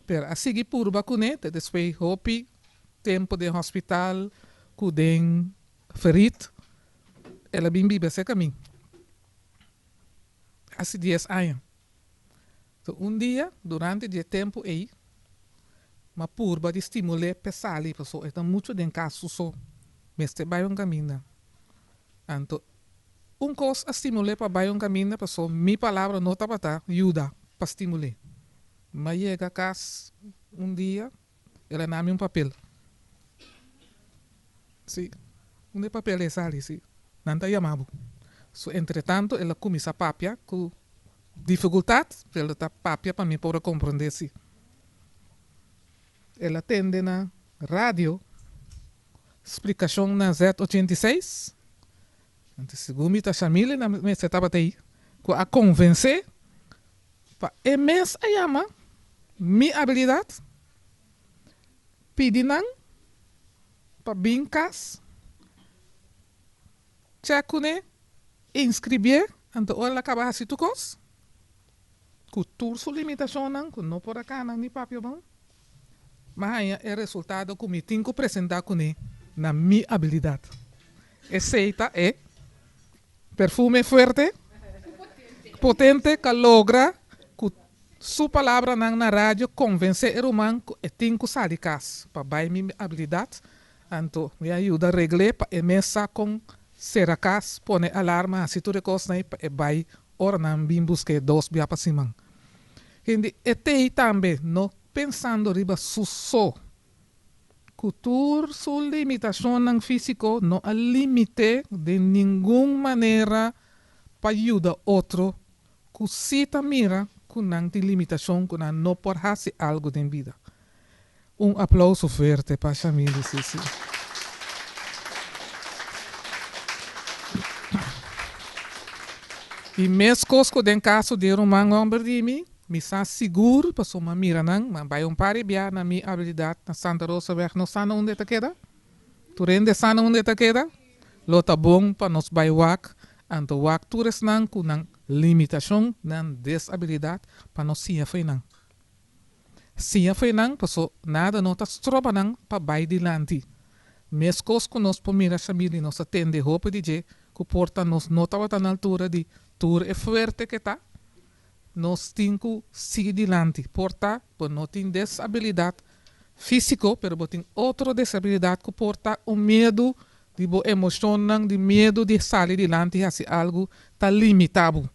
Pero a sigui purba kuné te despues hopi tempu den hospital ku den ferit el a bin biba serka mi. Hasi dies aña. So un dia durante di e tempu ei m'a purba di stimul'é p'e sali pasobra e ta muchu den kas su so, mester bai un kaminda. Anto un kos a stimul'é pa bai un kaminda pasobra mi palabra no tabata yuda pa stimul'é. M'a yega kas un dia el a nami un papel. Si, unda e papel ei sali? Si, nan ta yama bo. So entretanto el a kuminsá papia ku difikultat, pero el ta papia pa mi por a komprondé si. El a tende na radio splikashon na Z 86, anto segun mi ta Shamile na mester tabata ei, ku a konvensé pa e mes a yama mi abilidat. Pidi nan pa bin kas, chèk kuné, inskribié, anto ora el a kaba hasi tur kos, ku tur su limitashonnan, ku no por a kana ni papia bon, mi a haña e resultado ku mi tin ku presentá kuné na mi abilidat. Esei ta e perfume fuerte, potente, ku a logra ku Su palabranan na radio konvensé e ruman ku e tin ku sali kas pa bai mi abilidat, anto mi a yuda regl'é pa e mes sa kon sera kas, pone alarma, hasi tur e kosnan ei pa e bai ora nan bin busk'é dos bia pa siman. Hende e t'ei tambe no pensando riba su so, ku tur su limitashonnan físiko no a limit'é den ningun manera pa yuda otro ku sí ta mira ku nan tin limitashon ku nan no por hasi algu den bida. Un aplouso fuerte pa Shamili Sisi. I meskos ku den kaso di e ruman hòmber di mi, mi sa sigur pasobra mi a mira nan, mi a bai un par di bia na mi abilidat na Santa Rosaweg, no sa na unda e ta keda? Tur hende sa na unda e ta keda? Lo ta bon pa nos bai wak, anto wak tur esnan ku nan limitashon, nan desabilidat, pa nos siña fo'i nan. Siña fo'i nan, paso nada no ta stroba nan pa bai dilanti. Meskos ku nos por mira Shamili, nos a tende hopi di dje ku por ta nos no tabata na altura di tur e fuerte ke ta, nos tin ku sigui dilanti. Por ta bo no tin desabilidat físiko, pero bo tin otro desabilidat ku por ta un miedu di bo emoshonnan, di miedu di sali dilanti hasi algu ta limitá bo.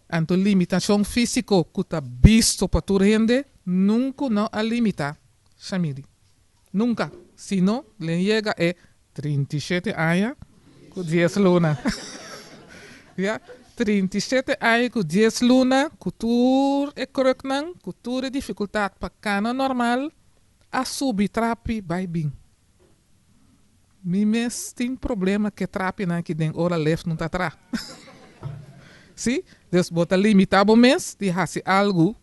Anto limitashon físiko ku ta bisto pa tur hende nunku no a limitá Shamili. Nunka. Si no, len yega e 37 aña ku dies luna. Ya, 37 aña ku dies luna, ku tur e kruknan, ku tur e difikultat pa kana normal, a subi trapi bai bin. Mi mes tin problema ku e trapinan aki den ora left no ta tra. Si, dus bo ta limita bo mes di hasi algu.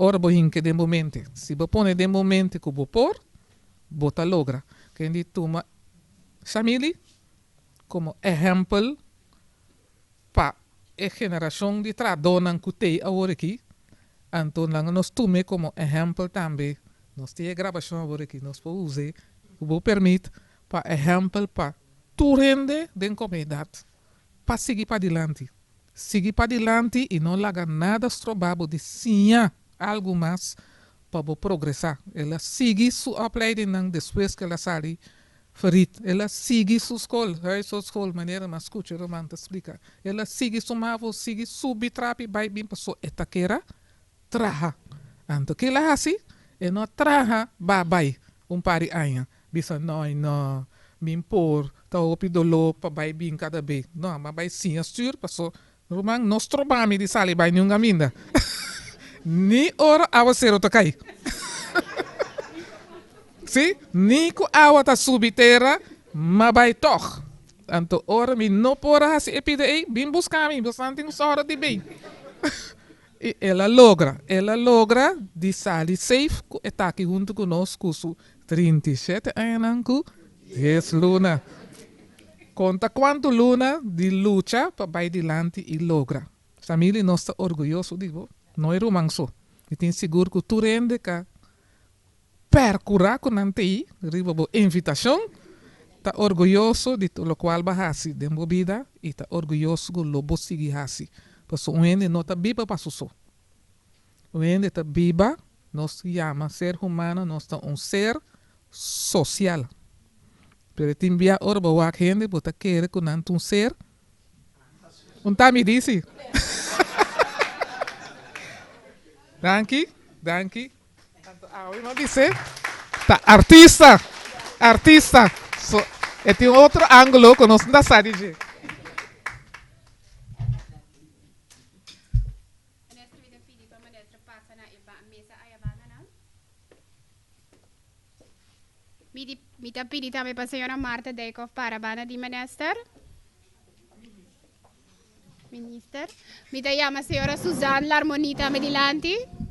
Ora bo hinke den bo mente. Si bo pone den bo mente ku bo por, bo ta logra. Ken di tuma Shamili komo ehèmpel pa e generashon di trahadónan ku t'ei awor aki, anto nan nos tum'é komo ehèmpel tambe. Nos tin e grabashon awor aki, nos por us'é ku bo permit pa ehèmpel pa tur hende den komunidat pa sigui padilanti. Sigui padilanti i no laga nada stroba bo di siña algu mas pa bo progresá. El a sigui su opleidingnan despues ku el a sali Ferit. El a sigui su skol, huishoudskol, manera mi a skucha ruman ta splika. El a sigui su mavo, sigui subi trapi bai bin paso e ta kera traha. Anto kila a hasi? E no a traha ba bai un par di aña, bisa no no, mi por, ta hopi doló pa bai bin kada be. No, mi a bai siña stuur paso ruman no stroba mi di sali bai niun kaminda. Ni ora awasero ta kai. Sí, ni ku awa ta subi tera, m'a bai tòg. Anto ora mi no por a hasi e pida ei, bin buska mi, boso tin sòru di bin. I el a logra, el a logra di sali safe ku e ta aki huntu ku nos ku su 37 añanan ku dies luna. Konta kuantu luna di lucha pa bai dilanti i logra. Samili nos ta orguyoso di bo, no e ruman so. Mi tin sigur ku tur hende ka percura cu nan t'ey riba bo invitacion, ta orguyoso di tur locual bo a haci den bo bida y ta orguyoso cu lo bo sigui haci. Pasobra un hende no ta biba pa su so. Un hende ta biba, nos yama ser humano, nos ta un ser social. Pero tin bia ora bo wak hende bo ta kere cu nan ta un ser Un ta mi dici. Danki, danki. Anto awe mi a bis'é ta artista, artista. So e tin otro angulo ku nos no ta sa di dje. Minister, mi ta pidi pa minister pasa na e mesa aya banda nan. Mi di mi ta pidi tambe pa señora Martha Dijkhoff para banda di minister. Minister. Mi ta yama señora Suzanne Larmonie tambe dilanti.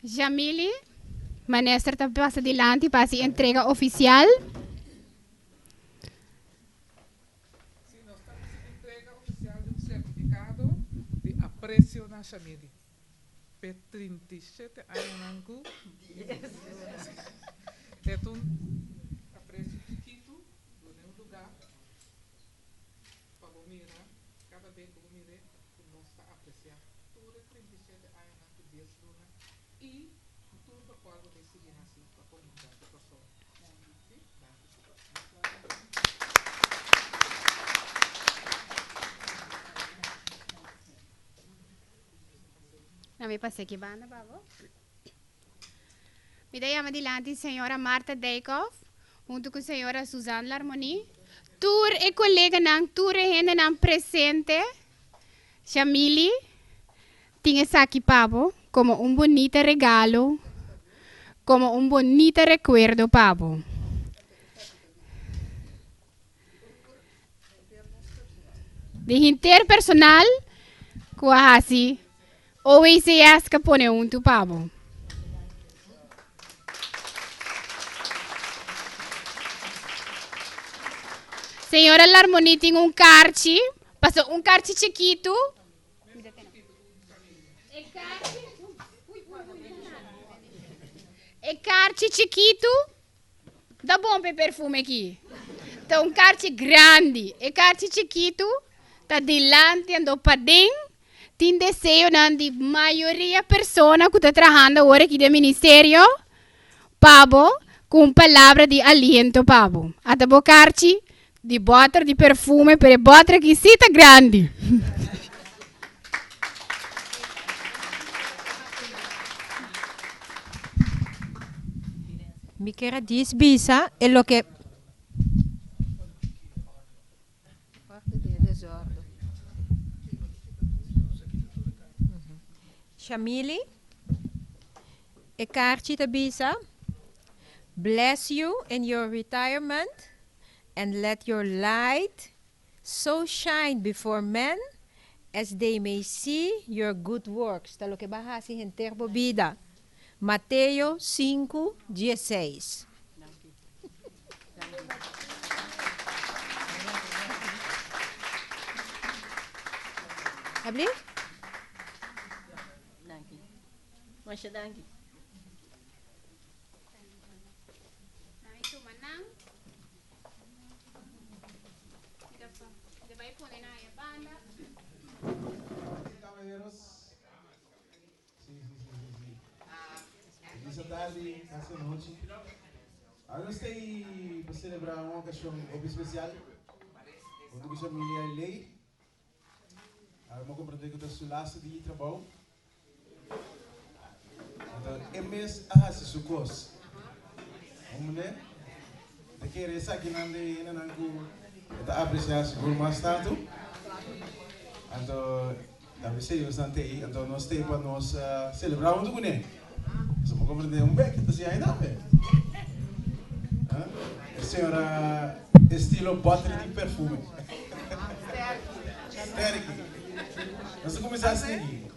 Jamili, Minister ta pasa dilanti pa hasi entrega oficial. Sí, nos ta hasi entrega oficial di un certificado di aprecio na Jamili p'e 37 añanan cu e ta un aprecio chikitu duna un lugar pa bo mira cada be cu bo mir'e cu nos ta aprecia tur e 37 añanan cu dies luna y tur locual bo ta sigui haci pa comunidad di Kòrsou. Sí, danki. Na mi pasa aki banda pa bo. Mi ta yama dilanti señora Martha Dijkhoff hunto cu señora Suzanne Larmonie. Tur e coleganan, tur e hendenan presente. Shamili tin esaki pa bo como un bonita regalo, como un bonita recuerdo pa bo. Di henter personal cu a haci OECS ka pone huntu pa bo. Señora Larmonie tin un karchi, paso un karchi chikitu. E karchi chikitu ta bon pa e perfume aki. Ta un karchi grandi. E karchi chikitu ta dilanti ando paden. Tin deseonan di mayoria persona ku ta trahando awor aki den ministerio pa bo ku un palabra di aliento pa bo. Ata bo karchi. Di bòter di perfume, pero e bòter aki sí ta grandi. Mi kier a djis bisa e loke. Shamili, e karchi ta bisa, Bless you in your retirement and let your light so shine before men as they may see your good works. Ta loke bo a hasi henter bo bida. Mateo sinku, diesseis. Alsjeblieft. Danki. Masha danki. Sí, sí, sí, sí, sí. Feliz atardi, casi anochi. Awe nos ta ei pa celebra un ocasion hopi especial hunto cu Shamilia y Ley. Awe mi a comprende cu ta su laatste dia di trabou. Anto e mes a haci su cos. Hombre, ta kere esakinan de hendenan cu e ta aprecia sigur mas tanto. Anto Ta p'esei nos nan t'ei, anto nos t'ei pa nos selebrá huntu kuné. Pasobra bo komprendé un bek ta siña ainda be. E señora estilo bòter di perfume. Sterki. Nos ta kuminsá sigui.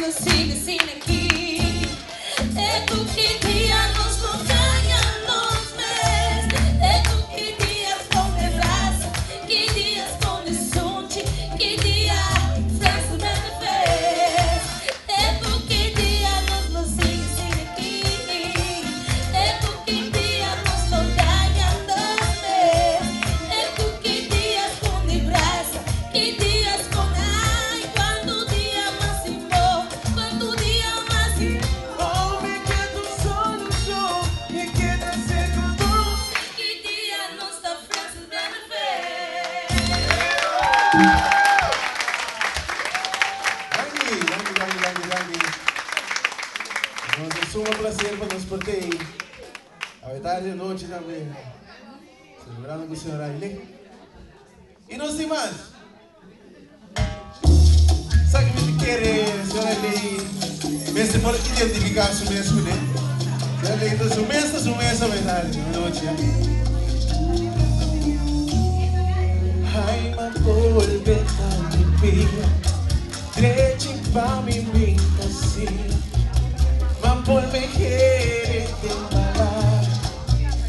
nos sigui asina aki. Te ku ki dia nos lo gaña nos mes? Te ku ki dia skonde brasa? Ki dia skonde sunchi? Ki dia Friends with Benefits? Te ku ki dia nos lo sigui asina aki? Te ku ki dia nos lo gaña nos mes? Te ku ki dia skonde brasa? Ki dia skonde Ai, kuantu dia mas simbo, kuantu dia mas Oh, mi ke ta solushon, mi ke ta ser ku bo. Ki dia nos ta Friends with Benefits? Danki, danki, danki, danki, danki. Nos ta suma placer pa nos por t'ei awe tardi anochi tambe, celebrando cu señor Aile. Y nos tin mas. Sa ki mi ta kere señor Aile mester por identifica su mes cune. Señor Aile ta su mes ta su mes awe tardi anochi. Ai ma bolbe ta mi pia Drechi pa mi minta si Ma bolbe kere den palabra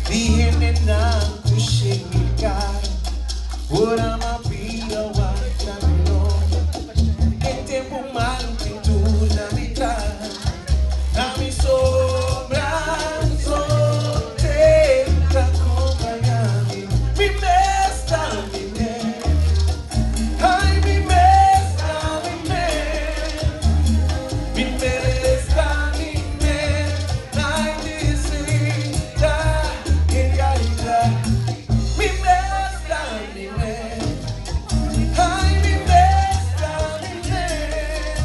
Di hendenan ku shegi kara Ora ma bira wak na mi lomba E tempu malu pintura na mi traha Na mi sombra so te ta kompañá mi Mi mes ta mi mes Ai mi mes ta mi mes Mi mes ta mi mes Ai di si ta en realidat Mi mes ta mi mes Ai mi mes ta mi mes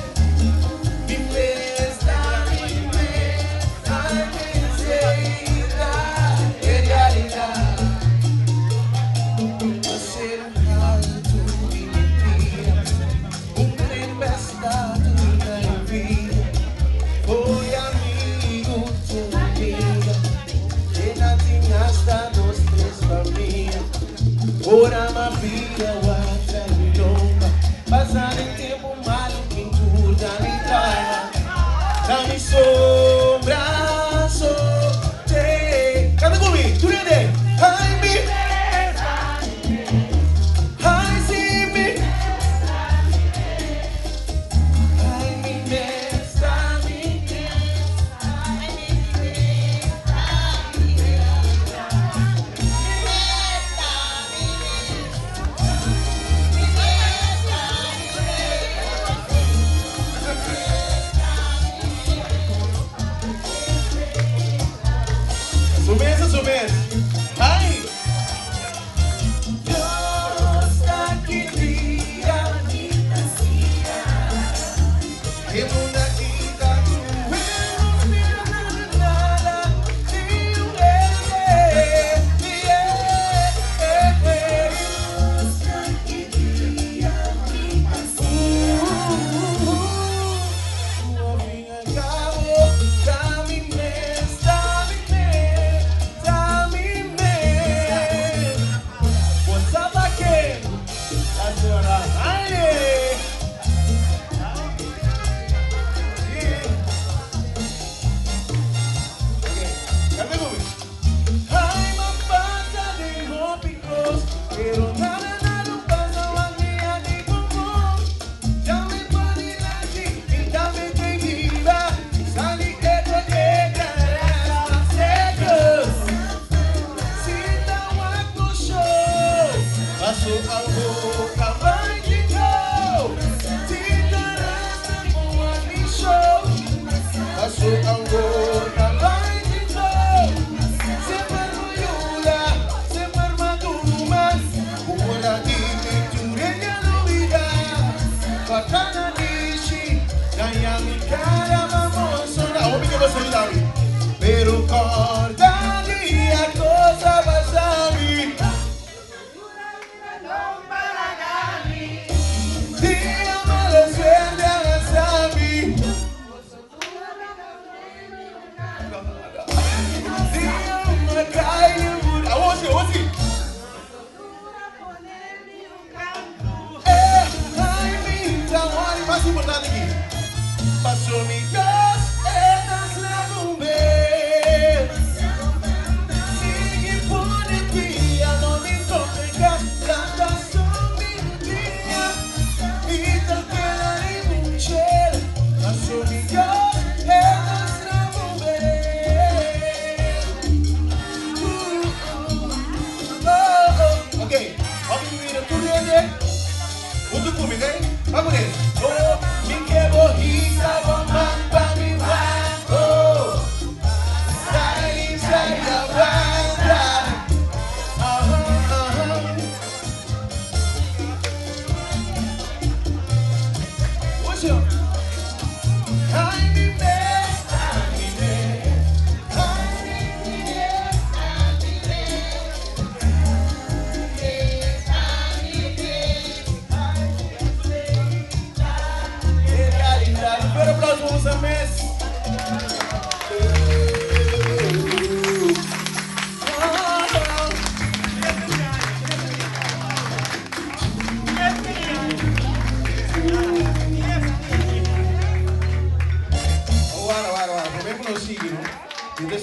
Mi mes ta mi mes Ai mi ta en realidat Ser un altu di mentira Un tempestad na vida Foi amigu te amiga Te tin hasta dos tres famia Ora m'a bira wak na mi lomba Pasa den tempu malu pintura mi traha Na mi sombra so te Kanta ku mi, tur hende Ai mi Ai si mi Ai mi mes ta mi Su mes su mes. Ai! Dios ta ki dia E munda kita nada What's up again? La señora Haile. Yeah. Okay, canta conmigo. Ai, m'a pasa den hopi kos, pero nada, nada pasa manera di komo. Dame padilanti, dame te viva, sali eto secos. Si ta wak show, paso algo caballito. Si ta rasta show, paso algo caballito. Semper ayuda, semper maduro mas. Ora di pintura vida. Patana nishi, kaya mi cara vamos a Homem que você ayuda Pero corda dia cosa pasami. Dia mala suerte avanzami. Dia uma cai Aonde, aonde? É, ai, mi olha, mais importante aqui. Paso Paso mi Dios e ta sla un bes. Sigui pone pia, no mi tropeca, lanta su melodia. Mi ta keda riba un shel. Paso mi Dios e ta sla un bes. Oh, oh. Ok, hopi mi mira tur hende huntu ku mi, ok? Ban ku nes. Oh, mi ke bo hisa bo man pa mi wak, oh. Sai, sai, awanta. Aha, aha. Ocho. Ai, mi mes, ai, mi mes. Ai, mi mes, ai, mi mes. Un aplauso pa boso mes. Wara, wara, wara. Promé ku nos sigui, no? Mi ta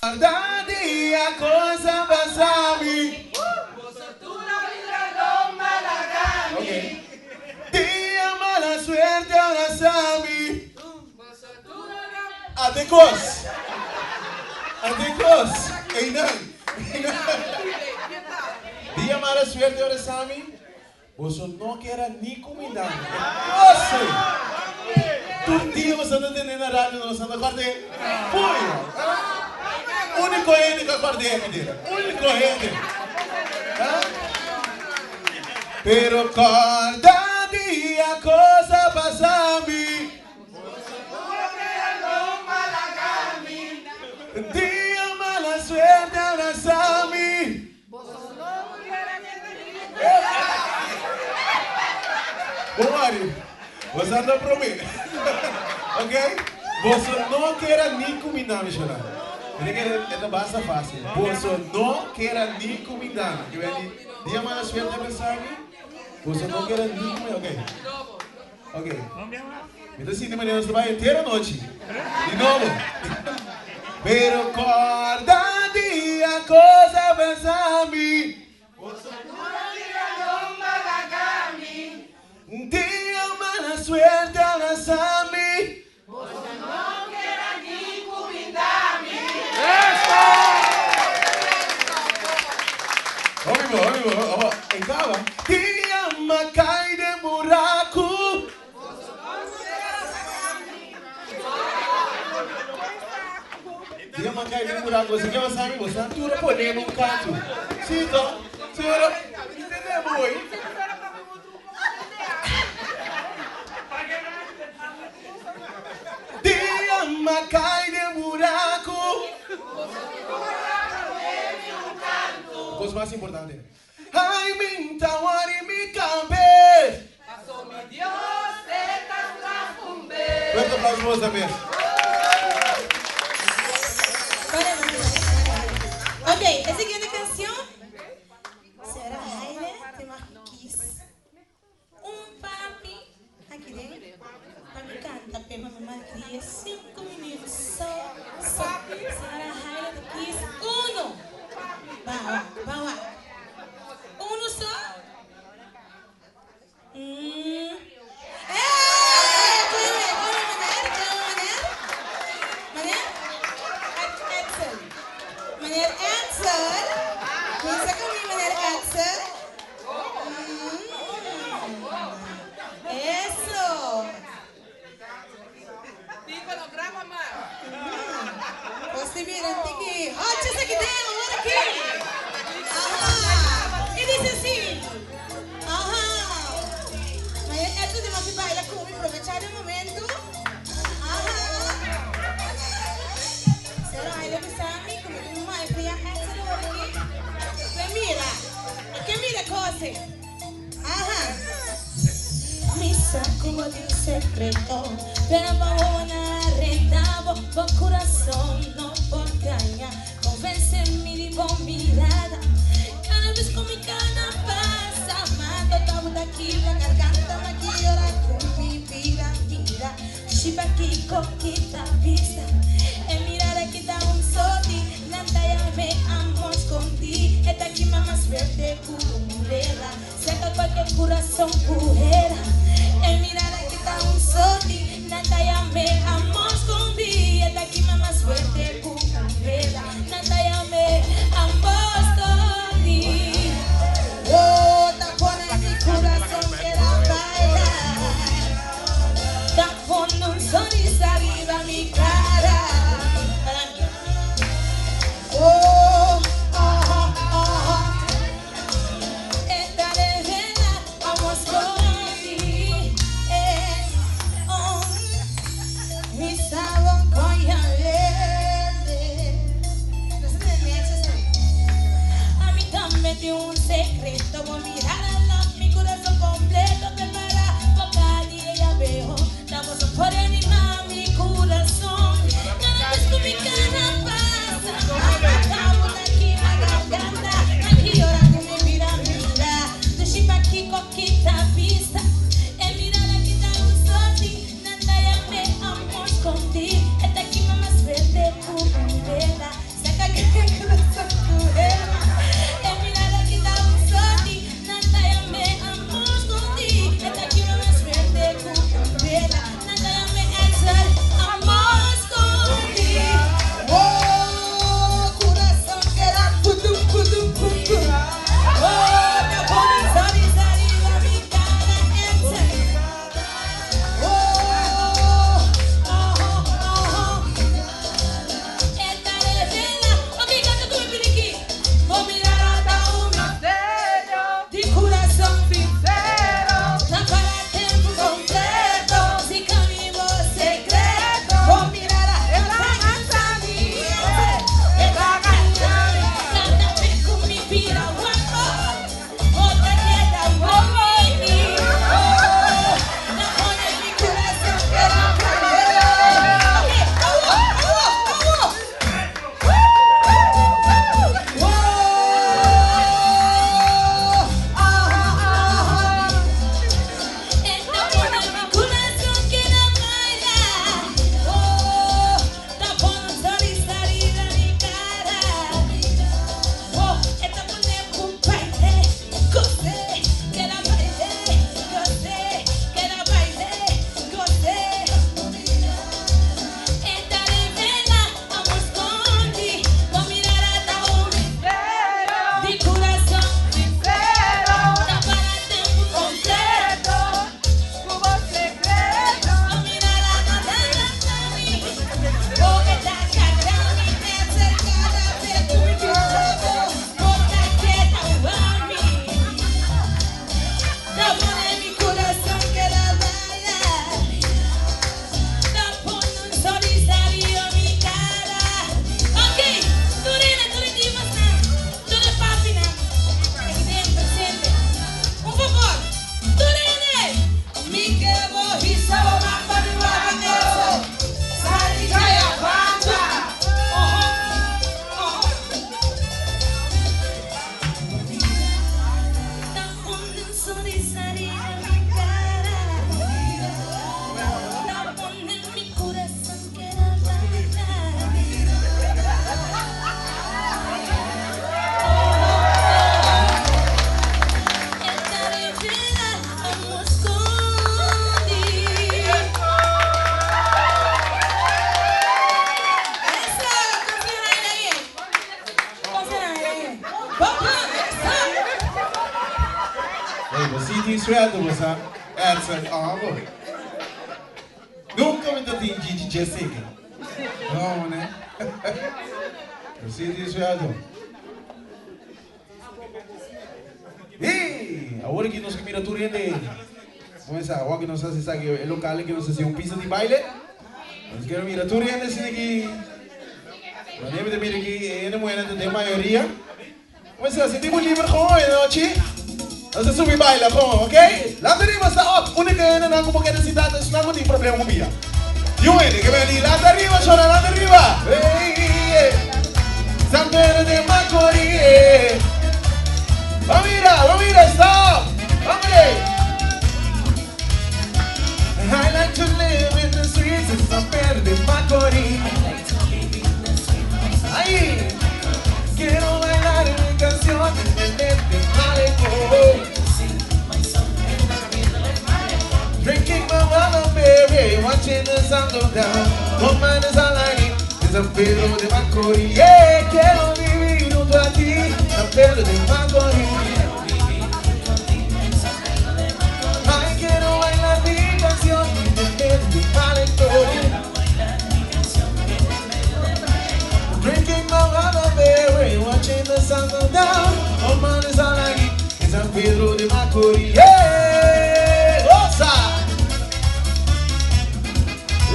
Guarda dia cosa pasa mi. Okay. Dia mala suerte abraza mi. Ate kos. Ate kos. Einan. Einan. Dia mala suerte abraza mi. Boso no kera ni cuminda mi. Kos ei. Tur dia boso ta tende na radio nos anda korde. Pui. Unico hende cu a korde e mentira. Unico hende. Pero corda dia cos a pasa mi. Dia mala suerte abrasa mi. Bon Mario, boso a ta prome. Ok? Boso no kera ni cuminda mi shona. Mi ta kere e ta basta facil. Boso no kera ni cuminda mi. Ke beni dia mala suerte a pensa mi. Boso no kera ni cuminda. Ok. Ok. Mi ta sinti manera nos ta bai henter anochi. Di nobo. Pero corda dia cos a pasa mi. Dia mala suerte a brasa mi. Hopi bo, hopi bo, oho, e caba. Dia m'a cai den buracu. Dia m'a cai den buracu. Boso ke pasa mi? Boso nan tur a pone mi un cantu. Si to? Si ora, mi tende bo hoy. Dia m'a cai den buracu. Cos mas importante. Ai mi ta wori mi cabes. Fuerte aplauso pa boso mes. Ok, e siguiente cancion será Haile te mag kies. Un papi aki den pa mi canta p'e pa mi malcria cinco minuut so so Señora Haile ta kies uno Ban wak ban wak uno so mm eh koe koe meneer koe meneer meneer Edsel meneer Edsel bisa cu mi meneer Edsel. Eso. Bos tin mira un tiki hotjes aki den awor aki. Aha. Y dice así. Aha. Ma e Edson di maki baila cu mi probecha den momento. Aha. Sero Aile bisa mi cu mi tin un malcria Edson awor aki. Pe mira. E ke mira kose? Aha. Mi sa ku bo tin sekreto, pero bo wowo a reda bo, bo kurason no por gaña. Konvense mi di bo mirada, kada bes ku mi. Umbrella Saca cualquier corazón cujera En mirada que está un soti Nada llame amor escondí Esta aquí más fuerte que umbrella Nada llame amor escondí Oh, tapona mi corazón que la baila Tapona un sonrisa arriba mi cara Oh, oh, oh, oh. Esta vela vamos con oh, mi sabón con verde. A mí también tiene un secreto, voy a mirar a la, mi corazón completo prepara boca y ella veo. Estamos por animar mi corazón. Cada vez que mi cara pasa, acabo de aquí la garganta. Aquí ahora con mi vida mira, de chipa aquí coquita vista. En mirada que da un soti, nada ya me amor escondí. Esta aquí más verde vela, saca que corazón cruel. En mirada que da un soti, nada ya me amor escondí. Esta aquí más verde vela, nada ya me el amor escondí. Oh, corazón que da pudum pudum pum pum. Oh, te pones sonrisa arriba mi cara, Oh, oh, oh, oh. Esta vela, ok, canta con mi piriqui. Voy a mirar hasta un misterio de corazón sincero. No para tiempo completo, si camino secreto. Voy a mirar hasta Canta con mi vida guapo, otra queda guapo. Oh, la pone mi corazón que la Ok, awo, awo, awo. De corazón sincero, para tempo completo. Como secreto, mirar a Mi corazón que la baila. Tapón un sonrisa mi cara. Ok, Turina, tú le dimas na. Tú le papi na. Aquí ten presente. Un favor. Turina. Mi que bohisa o mapa mi waga eso. Sali kaya banda. Ojo. Ojo. Tapón un sonrisa mi cara. Tapón en mi corazón que la Hey, você tem sueldo, você Edson, ah, bom. Nunca me tem Gigi Jessica. Não, né? Você tem sueldo. Ei, agora que nós que mira tu rende. Começa, agora que nós hace sabe el local que nos hace un piso de baile. Nós quero mira tu rende assim aqui. Nós deve mira aqui, ele mulher de maioria. Começa, sentimos livre com hoje, noite. Nós subir baila com, ok? Lá de arriba está up. Única ena não como que cidade, não tem problema comigo. E um ele que vem ali, lá de arriba, chora lá de arriba. Ei, ei. San Pedro de Macorís. Vamos mira, vamos mira, stop. Vamos I like to live in the streets of San Pedro de Macorís. Ahí. Quiero bailar mi canción en el malecón. go down. Oh man, it's all I need in San Pedro de Macorís. Yeah, quiero vivir junto a ti, San Pedro de Macorís. Ay, quiero bailar mi canción en el medio del malecón. Drinking my Guanabara, watching the sun go down. Oh man, it's all I need in San Pedro de Macorís. Yeah, goza.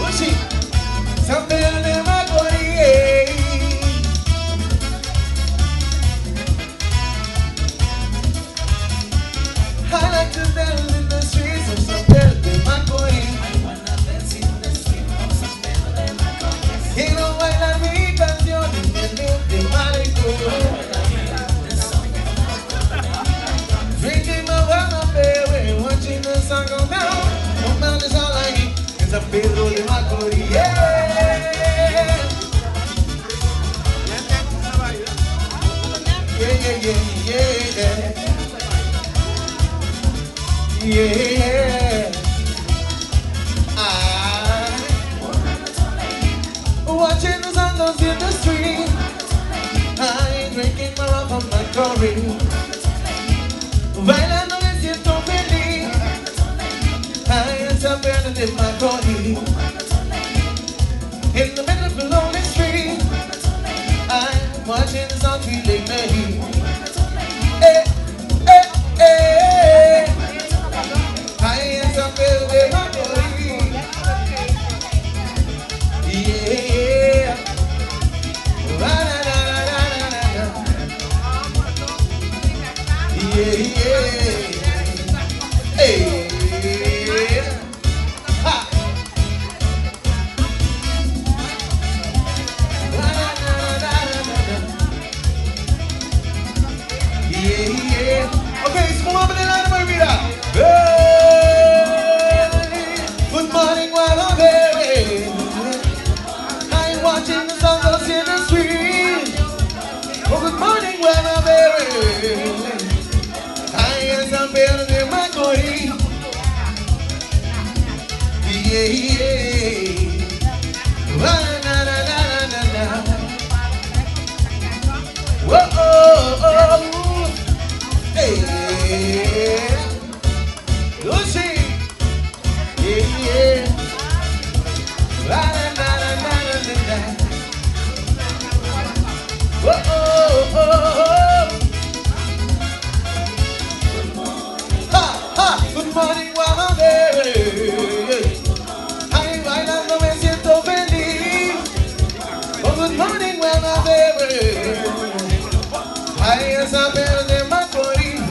Uchi, San Pedro de Macorís. I like to dance in the streets of San Pedro de Macorís. Quiero bailar mi canción en el medio del malecón. Drinking my Guanabara, watching the sun go down. No man is all I need in San Pedro de Macorís. Yeah. Yeah, yeah, yeah, yeah, yeah. Yeah. I watching the sun goes in the street. I drinking my rum from my curry. Bailando me siento feliz. I am San Pedro de Macorís. In the middle of the lonely street. I'm watching the sun feeling me. Eh, eh, eh. I am San Pedro de Macorís. Yeah. La, la, la, la, la, la, la. Yeah, yeah. Hey. Ha. La, la, la, la, la, la, la. Yeah, yeah. Okay, so come up in the line, mira. Hey. Good morning, Guanabara. I'm watching the sun goes in the street. Oh, good morning, Guanabara. I am San Pedro de Macorís. Yeah, yeah. La, na, na, na, na, na, na. Whoa, oh, oh. Hey. Lucy. Yeah, yeah. La, na, na, na, na, na, na. Whoa, oh, oh, oh. Ha, ha. Good morning, Guanabara. Ay, bailando me siento feliz. Oh, good morning, Guanabara. Ay, en San Pedro de Macorís.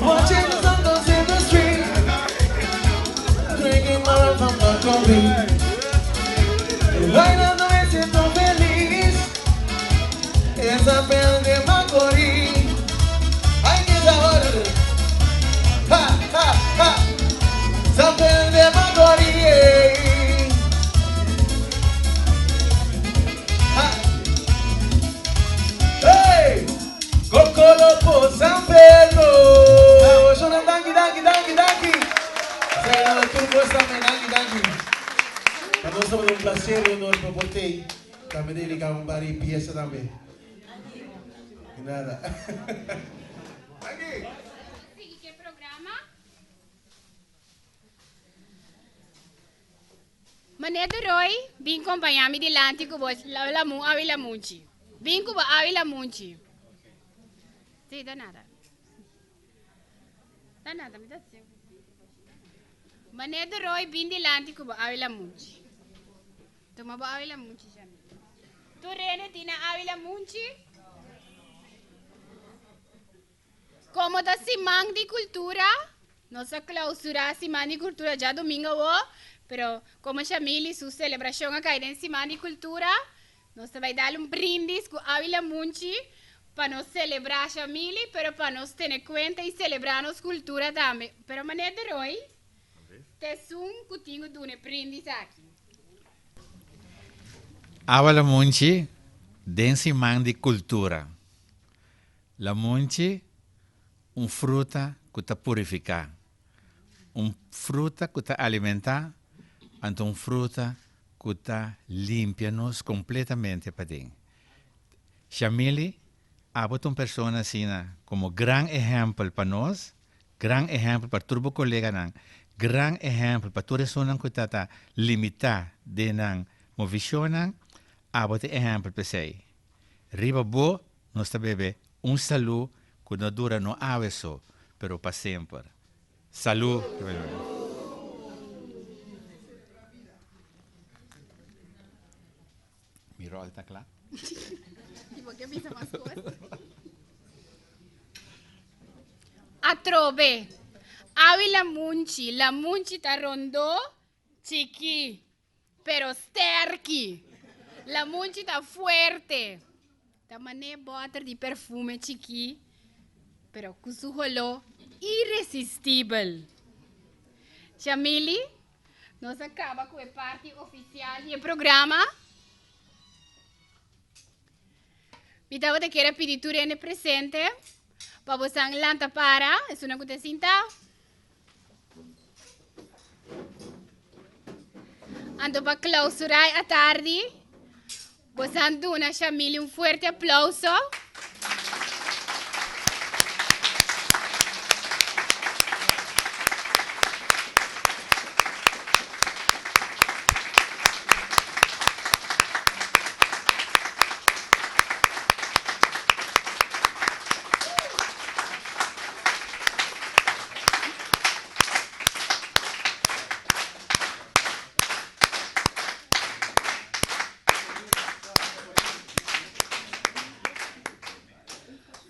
Watching the sun goes in the street. Drinking my rum from Macorís. Bailando me siento feliz. En San Pedro de Macorís. Ay, qué sabor. Ha, ha, ha. San Pedro de Macorís. Ha. Hey! Coco Loco San Pedro. Shona danki, danki, danki, danki. Señor, tu tambe, danki, danki. Pa nos ta un placer y honor pa por t'ey. Tambe dedica un par di pieza tambe. Di nada. Danki. Sigui cu e programa? Meneer De Roy, bin compaña mi dilanti cu bo lamun awi lamunchi. Bin cu bo awi lamunchi. Sí, da nada. Da nada, mi ta Meneer De Roy, bin dilanti cu bo awi lamunchi. Tuma bo awi lamunchi, Jamil. Tur hende tin nan awi lamunchi? Como ta Siman di Cultura, nos a clausura Siman di Cultura djadomingo awo, pero como Shamili su celebracion a cay den Siman di Cultura, nos ta bay dal un brindis cu awi lamunchi pa nos celebra Shamili, pero pa nos tene cuenta y celebra nos cultura tambe. Pero Meneer De Roy, t'esun cu tin cu duna e brindis aki. Awa Lamunchi den siman di kultura. Lamunchi, un fruta ku ta purifiká, un fruta ku ta alimentá Anto un fruta ku ta limpia nos kompletamente paden. Shamili, abo ta un persona asina komo gran ehèmpel pa nos, gran ehèmpel pa tur bo koleganan, gran ehèmpel pa tur esunnan ku ta ta limitá den nan movishonnan, abo ta e ehèmpel p'esei. Riba bo nos ta bebe un salú ku no dura no awe so, pero pa semper. Salú! Mi rol ta kla. I bo ke bisa mas kos? Atrobe, awi lamunchi, lamunchi ta rondó chikí, pero sterki. Lamunchi ta fuerte. Ta mané bòter di perfume chikí, pero ku su holó iresistibel. Shamili, Nos a kaba ku e parti ofisial di e programa. Mi tabata kier a pidi tur hende presente pa bosan lanta para, esunnan ku ta sinta. Anto pa klausurá e atardi, bosan duna Shamili un fuerte aplauso.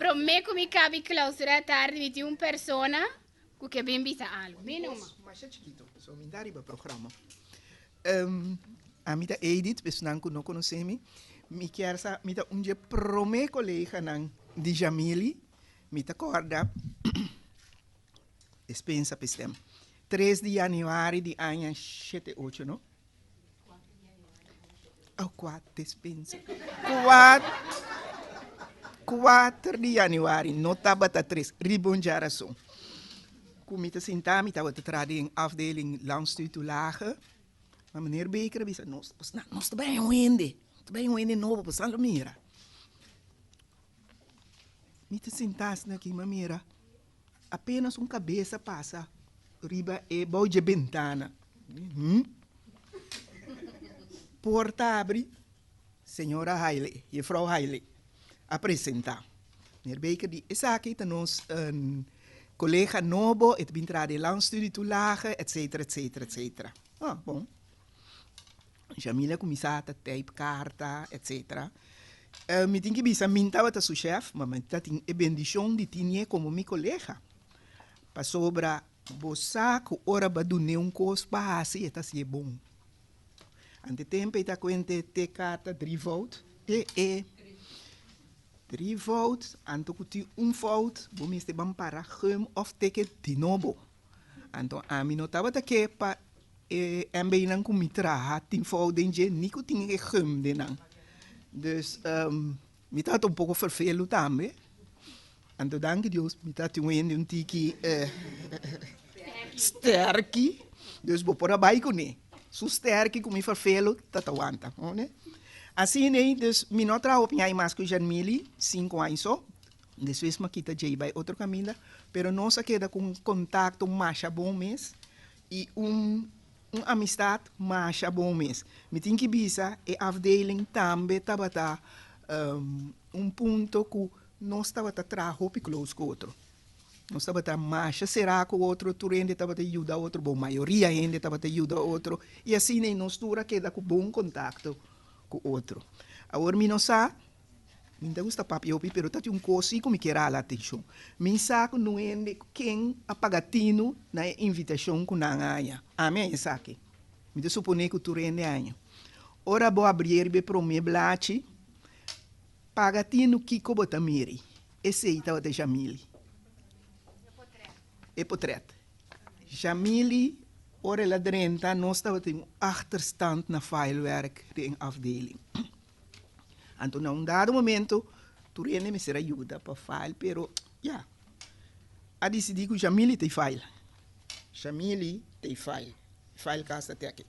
Promé ku mi kabi klausura e tardi mi tin un persona ku ke bin bisa algu. Bin numa. Masha chikito, so mi ta riba programa. Ami ta Edith, p'esnan ku no konosé mi. Mi kier sa, mi ta un dje promé koleganan di Jamily. Mi ta kòrda Despensa p'e stem. Tres di januari di aña shete ocho, no? Oh, kuat, despensa. Kuat, kuater di januari, no tabata tres, riba un djarason. Ku mi ta sinta, mi tabata traha den afdeling landstuurtoelage. Ma meneer Baker a bisa nos, nos ta bai un hende, ta bai un hende nobo, boso lo mira. Mi ta sinta asina aki, mi a mira. Apenas un kabesa pasa riba e bou dje bentana. Porta abri, señora Haile, jefrouw Haile, a presentá. Meneer Baker di, Esaki ta nos kolega nobo, e ta bin traha den landstudietoelage, etcetera, etcetera, etcetera. Ah, bon. Jamila kuminsá ta type karta, etcetera. Mi tin ki bisa mi tabata su chef, ma mi ta tin e bendishon di tinié komo mi kolega. Pasobra bo sa ku ora bo a dun'é un kos pa hasi, e ta hasié bon. Ante tempu e ta kuente te karta drievoud, e e drievoud, anto ku tin un fout bo mester ban para gum òf teken di nobo. Anto ami no tabata ke pa e MBnan ku mi traha tin fout den dje ni ku tin e gum den nan. Dus mi tabata un poko ferfelu tambe. Anto danki Dios mi ta tin un hende un tiki sterki, dus bo por a bai kuné. Su sterki ku mi ferfelu ta ta wanta. Asina ei dus mi no a traha hopi aña mas ku Janmily, sinku aña so. Despues mi a kita djei bai otro kaminda, pero nos a keda ku un kontakto masha bon mes i un un amistat masha bon mes. Mi tin ki bisa e afdeling tambe tabata un punto ku nos tabata traha hopi close ku otro. Nos tabata masha será ku otro, tur hende tabata yuda otro, bon mayoria hende tabata yuda otro i asina ei nos tur a keda ku bon kontakto ku otro. Awor mi no sa. Mi ta gusta papia hopi pero ta tin un kos si ku mi kier hala atenshon. Mi sa ku no hende ken a paga tinu na e invitashon ku nan a haña. Ami a haña esaki. Mi ta suponé ku tur hende a haña. Ora bo abrié riba e promé blachi, paga tinu kiko bo ta miri. Esei tabata Jamily. E potrèt. Jamily, ora el a drenta nos tabatin un achterstand na filewerk den afdeling. Anto na un dado momento tur hende mester a yuda pa file pero ya a dicidi cu Jamili ta e file. Jamili ta e file. E file cas ta te aki.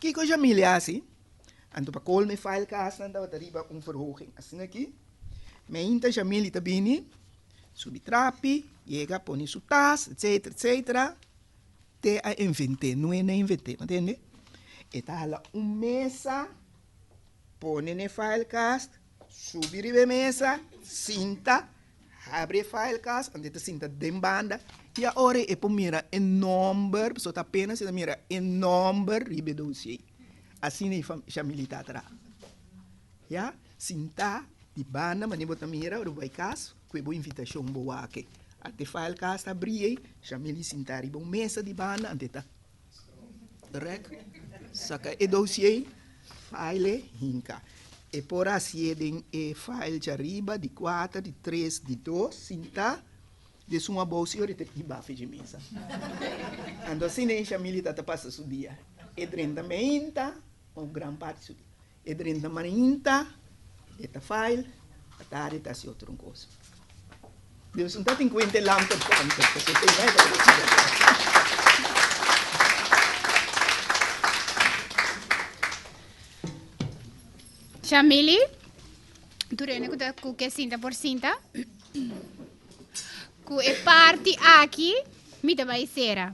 Kiko Jamile a hasi? Anto pa colmo e filekastnan tabata riba un verhoging asina aki. Meinta Jamile ta bini, subi trapi, yega pone su tas, etcetera, etcetera. Te a invent'é, no e na invent'é, bo tende? E ta hala un mesa, pone na e filekast, subi riba e mesa, sinta, habri e filekast, anto e ta sinta den banda, i awor e por mira e nomber, pasobra ta apenas e ta mira e nomber riba e dossier. Asina e Shamili ta traha. Ya, sinta di banda manera bo ta mira ora bo bai kas ku e bo invitashon bo wak. Ante e filekast habri ei, Shamili sinta riba un mesa di banda ante ta rek saka e dossier, file hinka. E por hasié den e file djariba di kuater, di tres, di dos, sinta des un abou si ora e ta hiba afe dje mesa. Anto asina e Shamili ta ta pasa su dia. E drenta meinta, un gran parti su dia. E drenta mainta, e ta file, atardi ta hasi otro un kos. Dios no ta tin kuenta e lamper kuantu, pasobra te bai ta keda. Shamili, tur hende ku ta ku ke sinta por sinta. Ku e parti aki mi ta bai sera.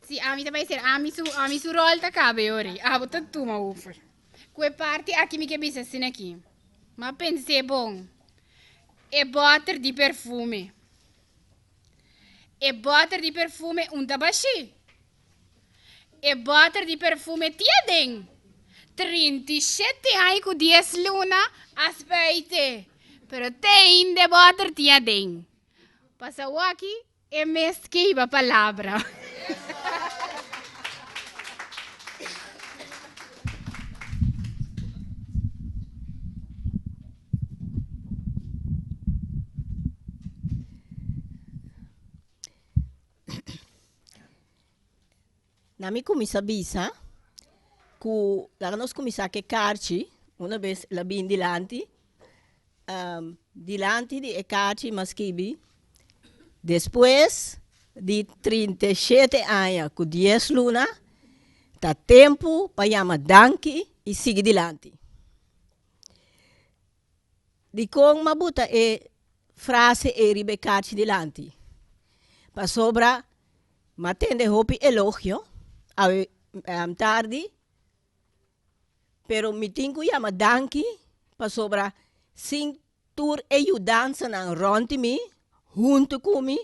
Si ami ta bai ser ami su ami su rol ta cabe ori. Abo ta tuma over. Cu e parti aki mi ke bisa asina aki. Ma pens'é bon. E boter di perfume. E boter di perfume un ta bashí. E boter di perfume tia den. 37 aña cu 10 luna a spuite. Pero te ainda e boter tia den. Pasa awaki E mes ke hiba palabra. Na mi kuminsá bisa ku laga nos kuminsá ku e karchi, una bes el a bin dilanti, dilanti di e karchi mi a skibi, Despues di 37 aña ku dies luna, ta tempu pa yama danki i sigui dilanti. Dikon mi a buta e frase ei riba e karchi dilanti? Pasobra M'a tende hopi elogio awe tardi, pero mi tin ku yama danki pasobra sin tur e yudansanan rònt di mi, huntu ku mi,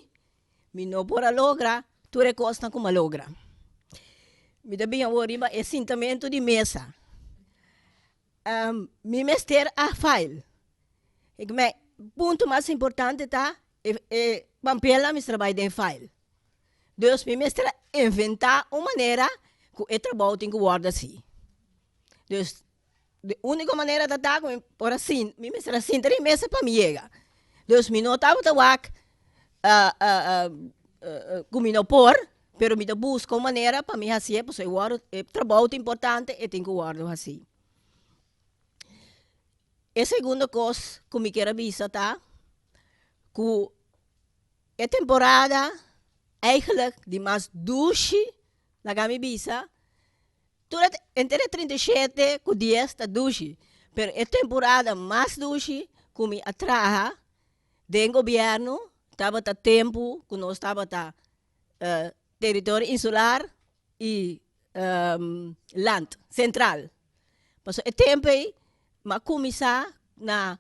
mi no por a logra tur e kosnan ku m'a logra. Mi ta bin awor riba e sintamentu di mesa. Mi mester a file. Ik mei punto mas importante ta e e pampelnan mester bai den file. Dus mi mester a inventa un manera ku e trabou tin ku wòrdu hasi. Dus de úniko manera ta ta ku mi por a sin mi mester a sinta den mesa pa mi yega. Dus mi no tabata wak ku mi no por. Pero mi ta buska un manera pa mi hasié, pasobra e wòrdu, e trabou ta importante, e tin ku wòrdu hasí. E segundo kos ku mi kier a bisa ta ku e temporada eigenlijk di mas dushi, laga mi bisa, tur e entre e 37 ku dies ta dushi, pero e temporada mas dushi ku mi a traha den gobièrnu tabata tempu ku nos tabata teritorio insular i land sentral. Pasobra e tempu ei mi a kuminsá na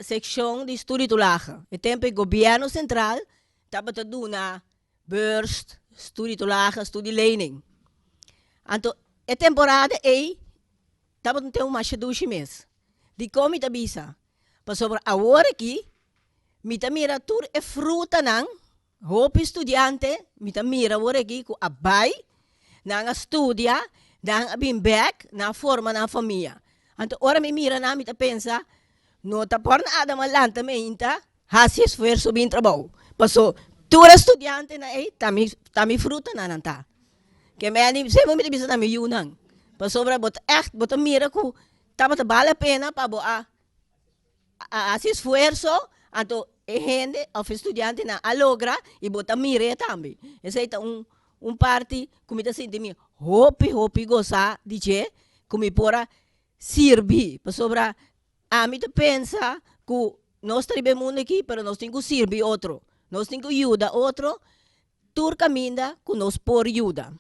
sekshon di studietoelage. E tempu ei gobièrnu sentral tabata duna beurs, studietoelage, studielening. Anto e temporada ei tabata un tempu masha dushi mes. Dikon mi ta bisa? Pasobra awor aki mi ta mira tur e frutanan Hopi studiante mi ta mira awor aki ku a bai, nan a studia, nan a bin bek, nan a forma nan famia. Anto ora mi mira nan mi ta pensa, no ta por nada mi a lanta meinta hasi esfuerso bin trabou, paso tur e studiantenan ei ta mi ta mi frutanan nan ta. Ke meni semper mi ta bisa na mi yunan, pasobra bo ta ègt bo ta mira ku tabata bale pena pa bo a A hasi esfuerso, anto e hende of e studiantenan a logra y bo ta mir'é tambe. Esey ta un. un parti ku mi ta sinti mi hopi hopi gosá di dje ku mi por a sirbi pasobra ami ta pensa ku nos ta riba e mundu aki pero nos tin ku sirbi otro, nos tin ku yuda otro tur kaminda ku nos por yuda.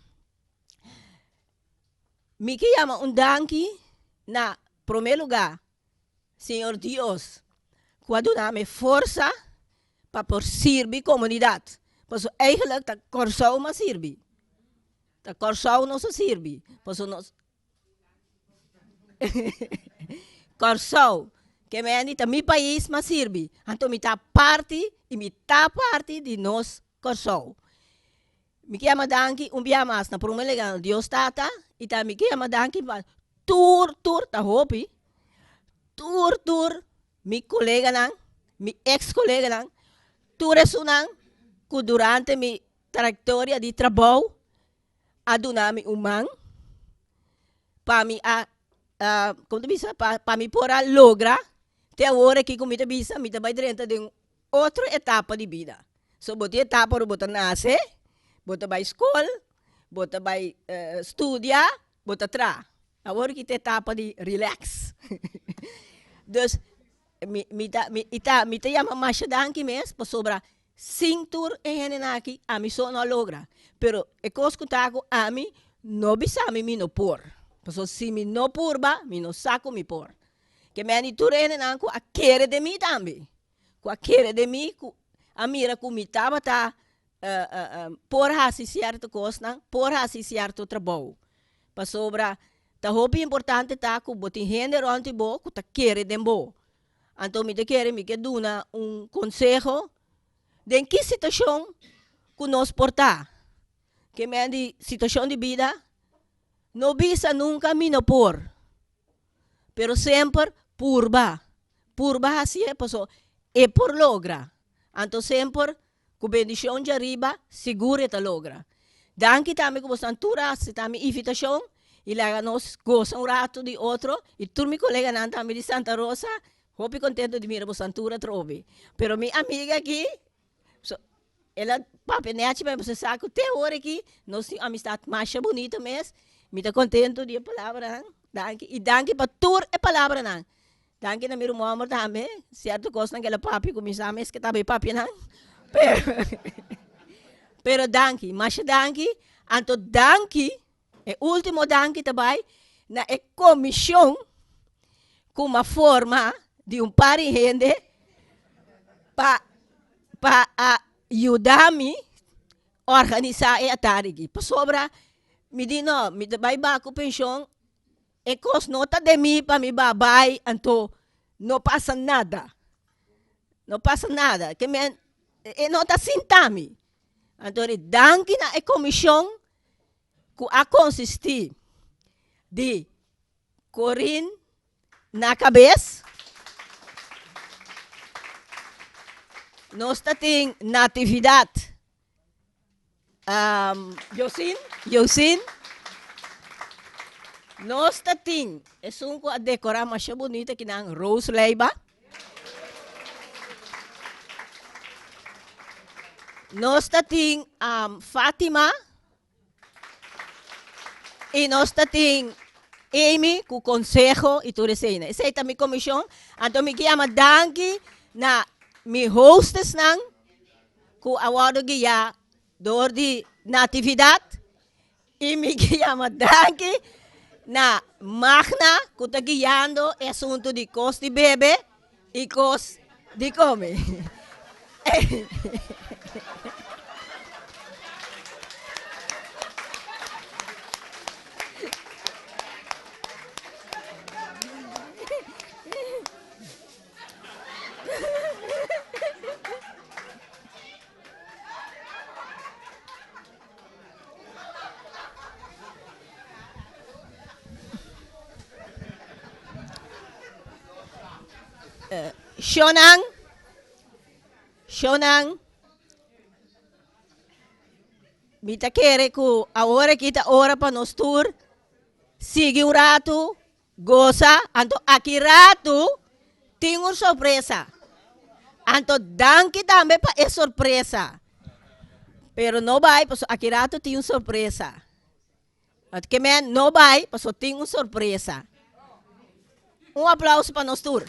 Mi ke yama un danki na promé lugá Señor Dios ku a duna mi forsa pa por sirbi komunidat. Pasobra eigentlik ta Kòrsou mi a sirbi. Ta Kòrsou nos a sirbi. Pasobra nos Kòrsou ke meni ta mi pais mi a sirbi. Anto mi ta parti i mi ta parti di nos Kòrsou. Mi ke yama danki un bia mas na prome lugar na Dios Tata i tambe mi ke yama danki pa tur tur ta hopi tur tur mi koleganan mi ex koleganan tur esunnan ku durante mi trayektoria di trabou a duna mi un man pa mi a komo ta bisa pa mi por a logra te awor aki ku mi ta bisa mi ta bai drenta den otro etapa di bida. So bo tin etapa ora bo ta nase, bo ta bai skol, bo ta bai studia, bo ta traha. Awor ki ta etapa di relax. Dus mi mi ta mi ta mi ta yama masha danki mes pasobra sin tur e hendenan aki ami so no a logra. Pero e kos ku ta ku ami no bisa mi mi no por. Pasobra si mi no purba mi no sa ku mi por. Ke meni tur hendenan ku a kere den mi tambe, ku a kere den mi, ku a mira ku mi tabata por hasi sierto kosnan, por hasi sierto trabou. Pasobra ta hopi importante ta ku bo tin hende rònt di bo ku ta kere den bo. Anto mi ta kere mi ke duna un konseho den ki situashon ku nos por ta. Ke meni situashon di bida no bisa nunka mi no por. Pero semper purba, purba hacié paso e por logra. Anto semper cu bendicion djariba sigur e ta logra. Danki tambe cu bosnan tur a acepta mi invitacion y laga nos goza un rato di otro y tur mi coleganan tambe di Santa Rosa hopi contento di mira bosnan tur atrobe. Pero mi amiga aki so el a papia nechi pa mi pasobra sa cu te awor aki nos tin un amistad masha bunita mes. Mi ta contento di e palabranan. Danki y danki pa tur e palabranan. Danki na mi ruman homber tambe, cierto cosnan cu el a papia cu mi sa mes ke tabata e papianan. Pero, pero danki, masha danki. Anto danki, e ultimo danki ta bay na e comision cu m'a forma di un par di hende pa pa a yuda mi organisa e atardi aki. Pasobra Mi di no, mi ta bai ba ku penshon, e kos no ta den mi pa mi ba bai, anto no pasa nada. No pasa nada, ke men e no ta sinta mi. Anto di danki na e komishon ku a konsistí di Corinne na kabes, nos ta tin Natividad. Yosin, Yosin, nos ta tin esun ku a dekorá masha bunita kinan Rose Leiba. Nos ta tin Fatima i nos ta tin Amy ku konseho i tur eseinan. Esei ta mi komishon. Anto mi ke yama danki na mi hostessnan. ku a wòrdu guiá dor di Natividad i mi ke yama danki na Magna ku ta guiando e asuntu di kos di bebe i kos di kome. Shonnan, shonnan, mi ta kere ku awor aki ta ora pa nos tur sigui un ratu Gosa, anto aki ratu tin un sorpresa. Anto danki tambe pa e sorpresa. Pero no bai, paso aki rato tin un sorpresa. Ke men no bai, paso tin un sorpresa. Un aplauso pa nos tur.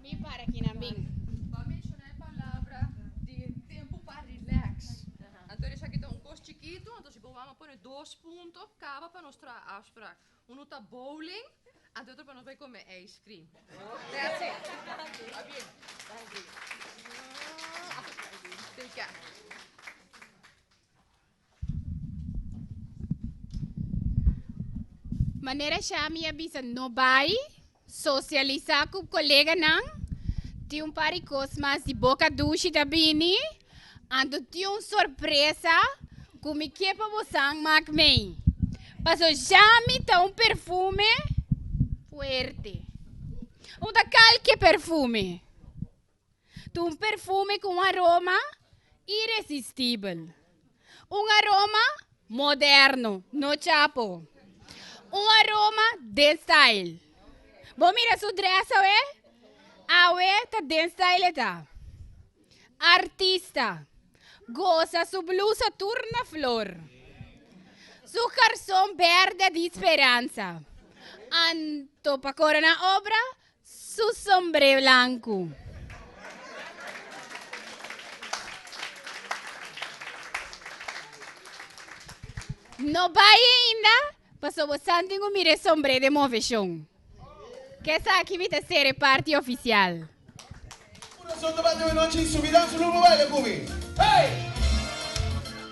Mi para aki nan bin. Bo a menciona e palabra di tempo pa relax. Anto esaki ta un cos chikito, anto si bo wou a pone dos punto caba pa nos traha afspraak. Uno ta bowling, anto otro pa nos bai come ice cream. That's it. Ta bien. Take care. Manera Shami a bisa no bai socialisa cu coleganan, tin un par di cos mas di boca dushi ta bini, anto tin un sorpresa cu mi ke pa bosan mak mei. Paso Shami ta un perfume fuerte. Un ta kalke perfume. Ta un perfume cu un aroma iresistibel. Un aroma moderno, no chapo. Un aroma den style. Bo mira su dress awe? Awe ta den style e ta. Artista. Goza su blusa tur na flor. Su karson berde di speransa. Anto pa corona obra, Su sombré blanku. No bai ainda, pasobra bo san tin ku mira e sombré den moveshon. Ku esaki mi ta sera e parti ofisial. Corazón ta bati anochi subi dan su lubo baila cu mi hey!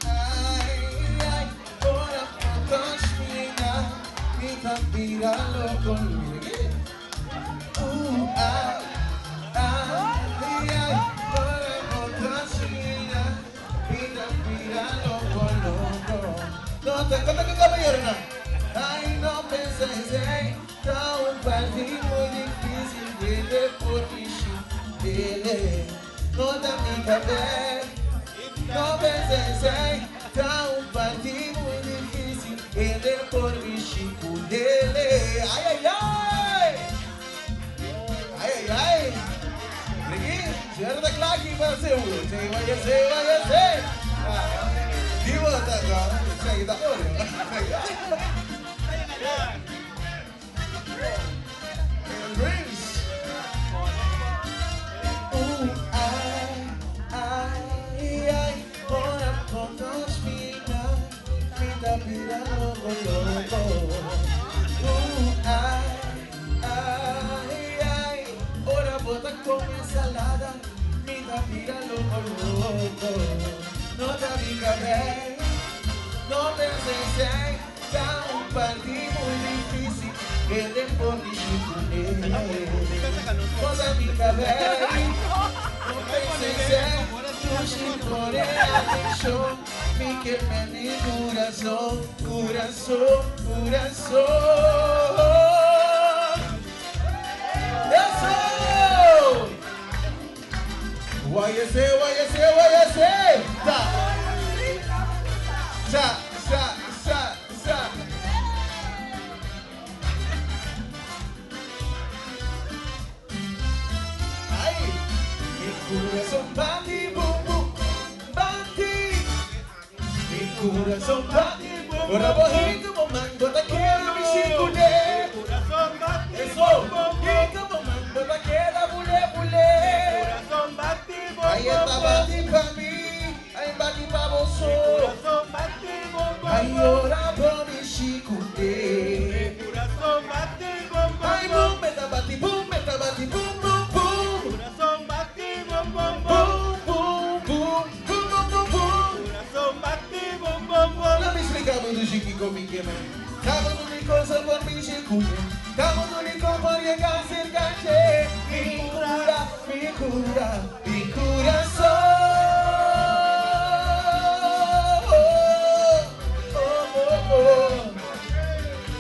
Ay ay ora bo touch me now mi ta bira loco mira aki uh ah ay ay ora bo touch me now mi ta bira loco loco no te conta cu caballeronan ay no pensa esey. Ta un parti muy difícil hende por mishi dele No ta mi kabes No pensa esei Ta un parti muy difícil hende por mishi ku dele Ai ai ai Ai ai ai Ricky, señora ta kla aki pa seguro Sei vaya sei vaya sei Dibo ta Esaki ta oro Ta un parti muy difícil hende por mishi kuné. No ta mi kabei, no pensa esei, dushi pone atenshon, mi ke mende kurason, kurason, kurason. Eso! Wayese, wayese, wayese! Ta! Sa, sa, sa, sa. Ay! Mi kurason bati bum bum, bati. Mi kurason bati bum bum. Ora bo hinka bo man, bo ta keda mi shikule. Eso! Hinka bo man, bo ta keda bule bule. Ay, e ta bati pa mi. Ay bati pa boso. Ay ora bo mishi kuné. Ay bum e ta bati bum e ta bati bum bum bum. Bum bum bum bum bum bum bum. Laat mi splika bo dushi kiko mi ke men. Kaba tur di cosa por mishi kuné. Kaba tur di ko por yega serka dje. Mi kura, mi kura. Mi kurason oh oh oh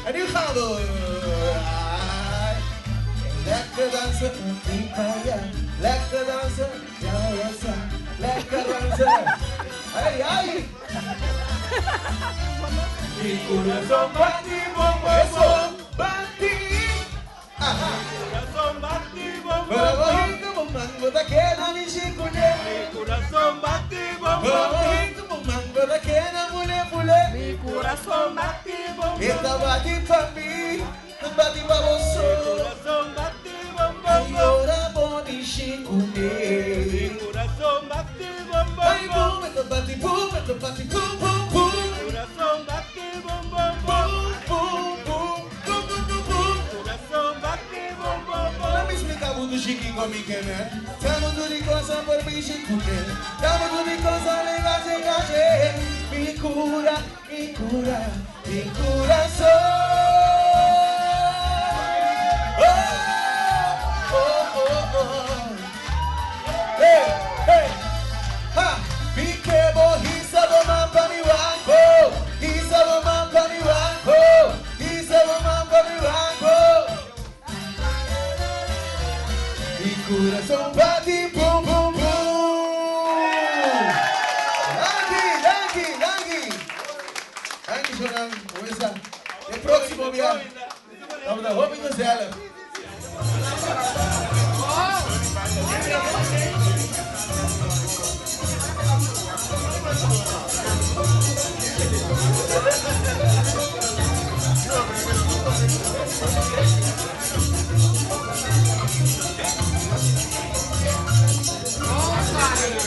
En nu gaan we Ai, Lekker dansen, ja, lekker dansen, ja, ja, ja, lekker dansen. Ai, ai. Mi kurason bati, bom, bom, bom, bati. Aha. ta keda mishi kuné. Mi kurason bati bom bom. Bo man bo ta keda fule fule. Mi kurason bati bom bom. E ta bati pa mi, ta bati pa bo so. Mi kurason bati bom bom. Ay ora bo mishi kuné. Mi kurason bati bom bom. Ay boom, e ta bati boom, e ta bati boom boom boom. Mi kurason bati bom bom bom. Boom boom boom boom boom boom. Kurason bati bom bom bom. Laat me explicar muito chique como que né. Tamo tudo cosa por mishi kuné. Tamo tudo cosa legal legal. Mi cura, mi cura, mi corazón. Oh, oh, oh, oh. Hey, hey, ha! Mi ke bo hisa bo man pa mi wanko. Hisa bo man pa mi wanko. Hisa bo man pa mi wanko. Mi kurason bati bum bum bum. Danki, danki, danki. Danki, Jonan. Começa. E próximo dia. Vamos dar hopi gezellig.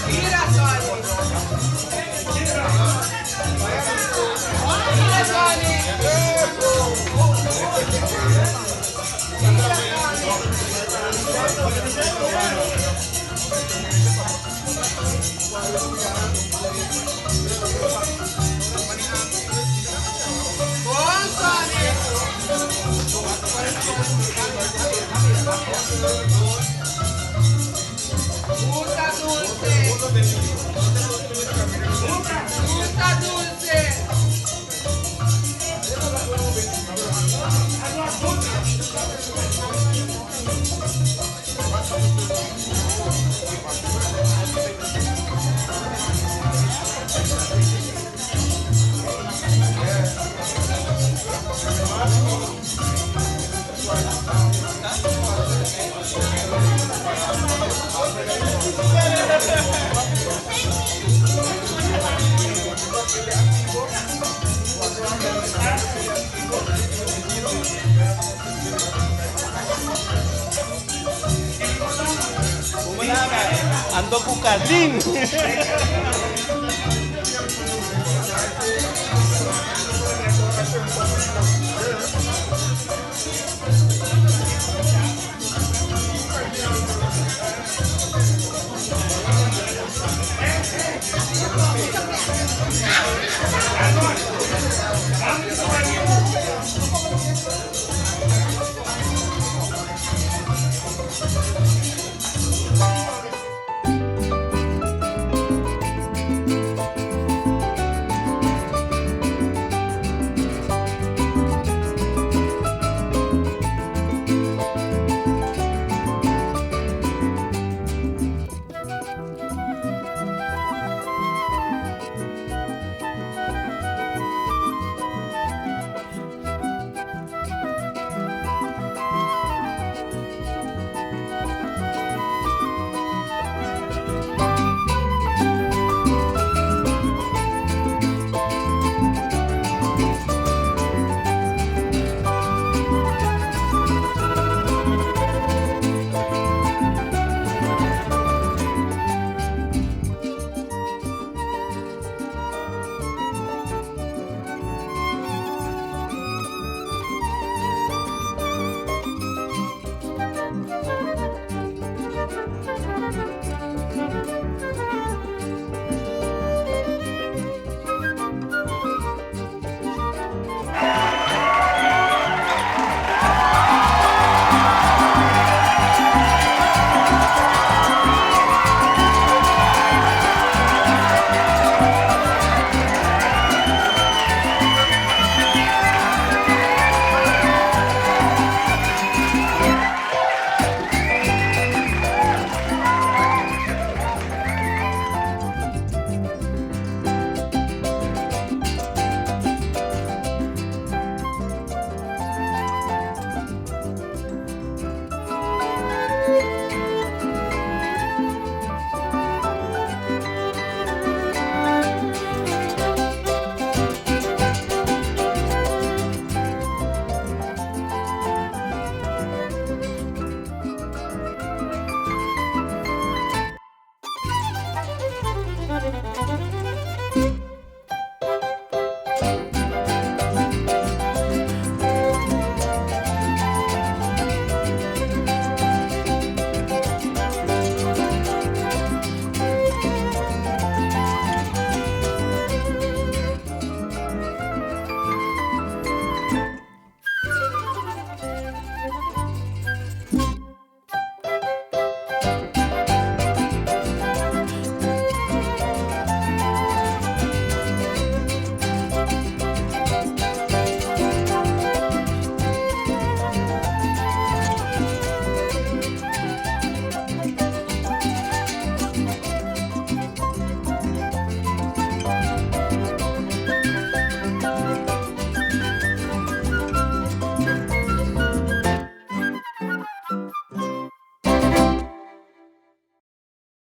Mira, Johnny. Mira, Johnny. Bon, Johnny. Gusta dulce. Gusta dulce. Ando ku Carlin.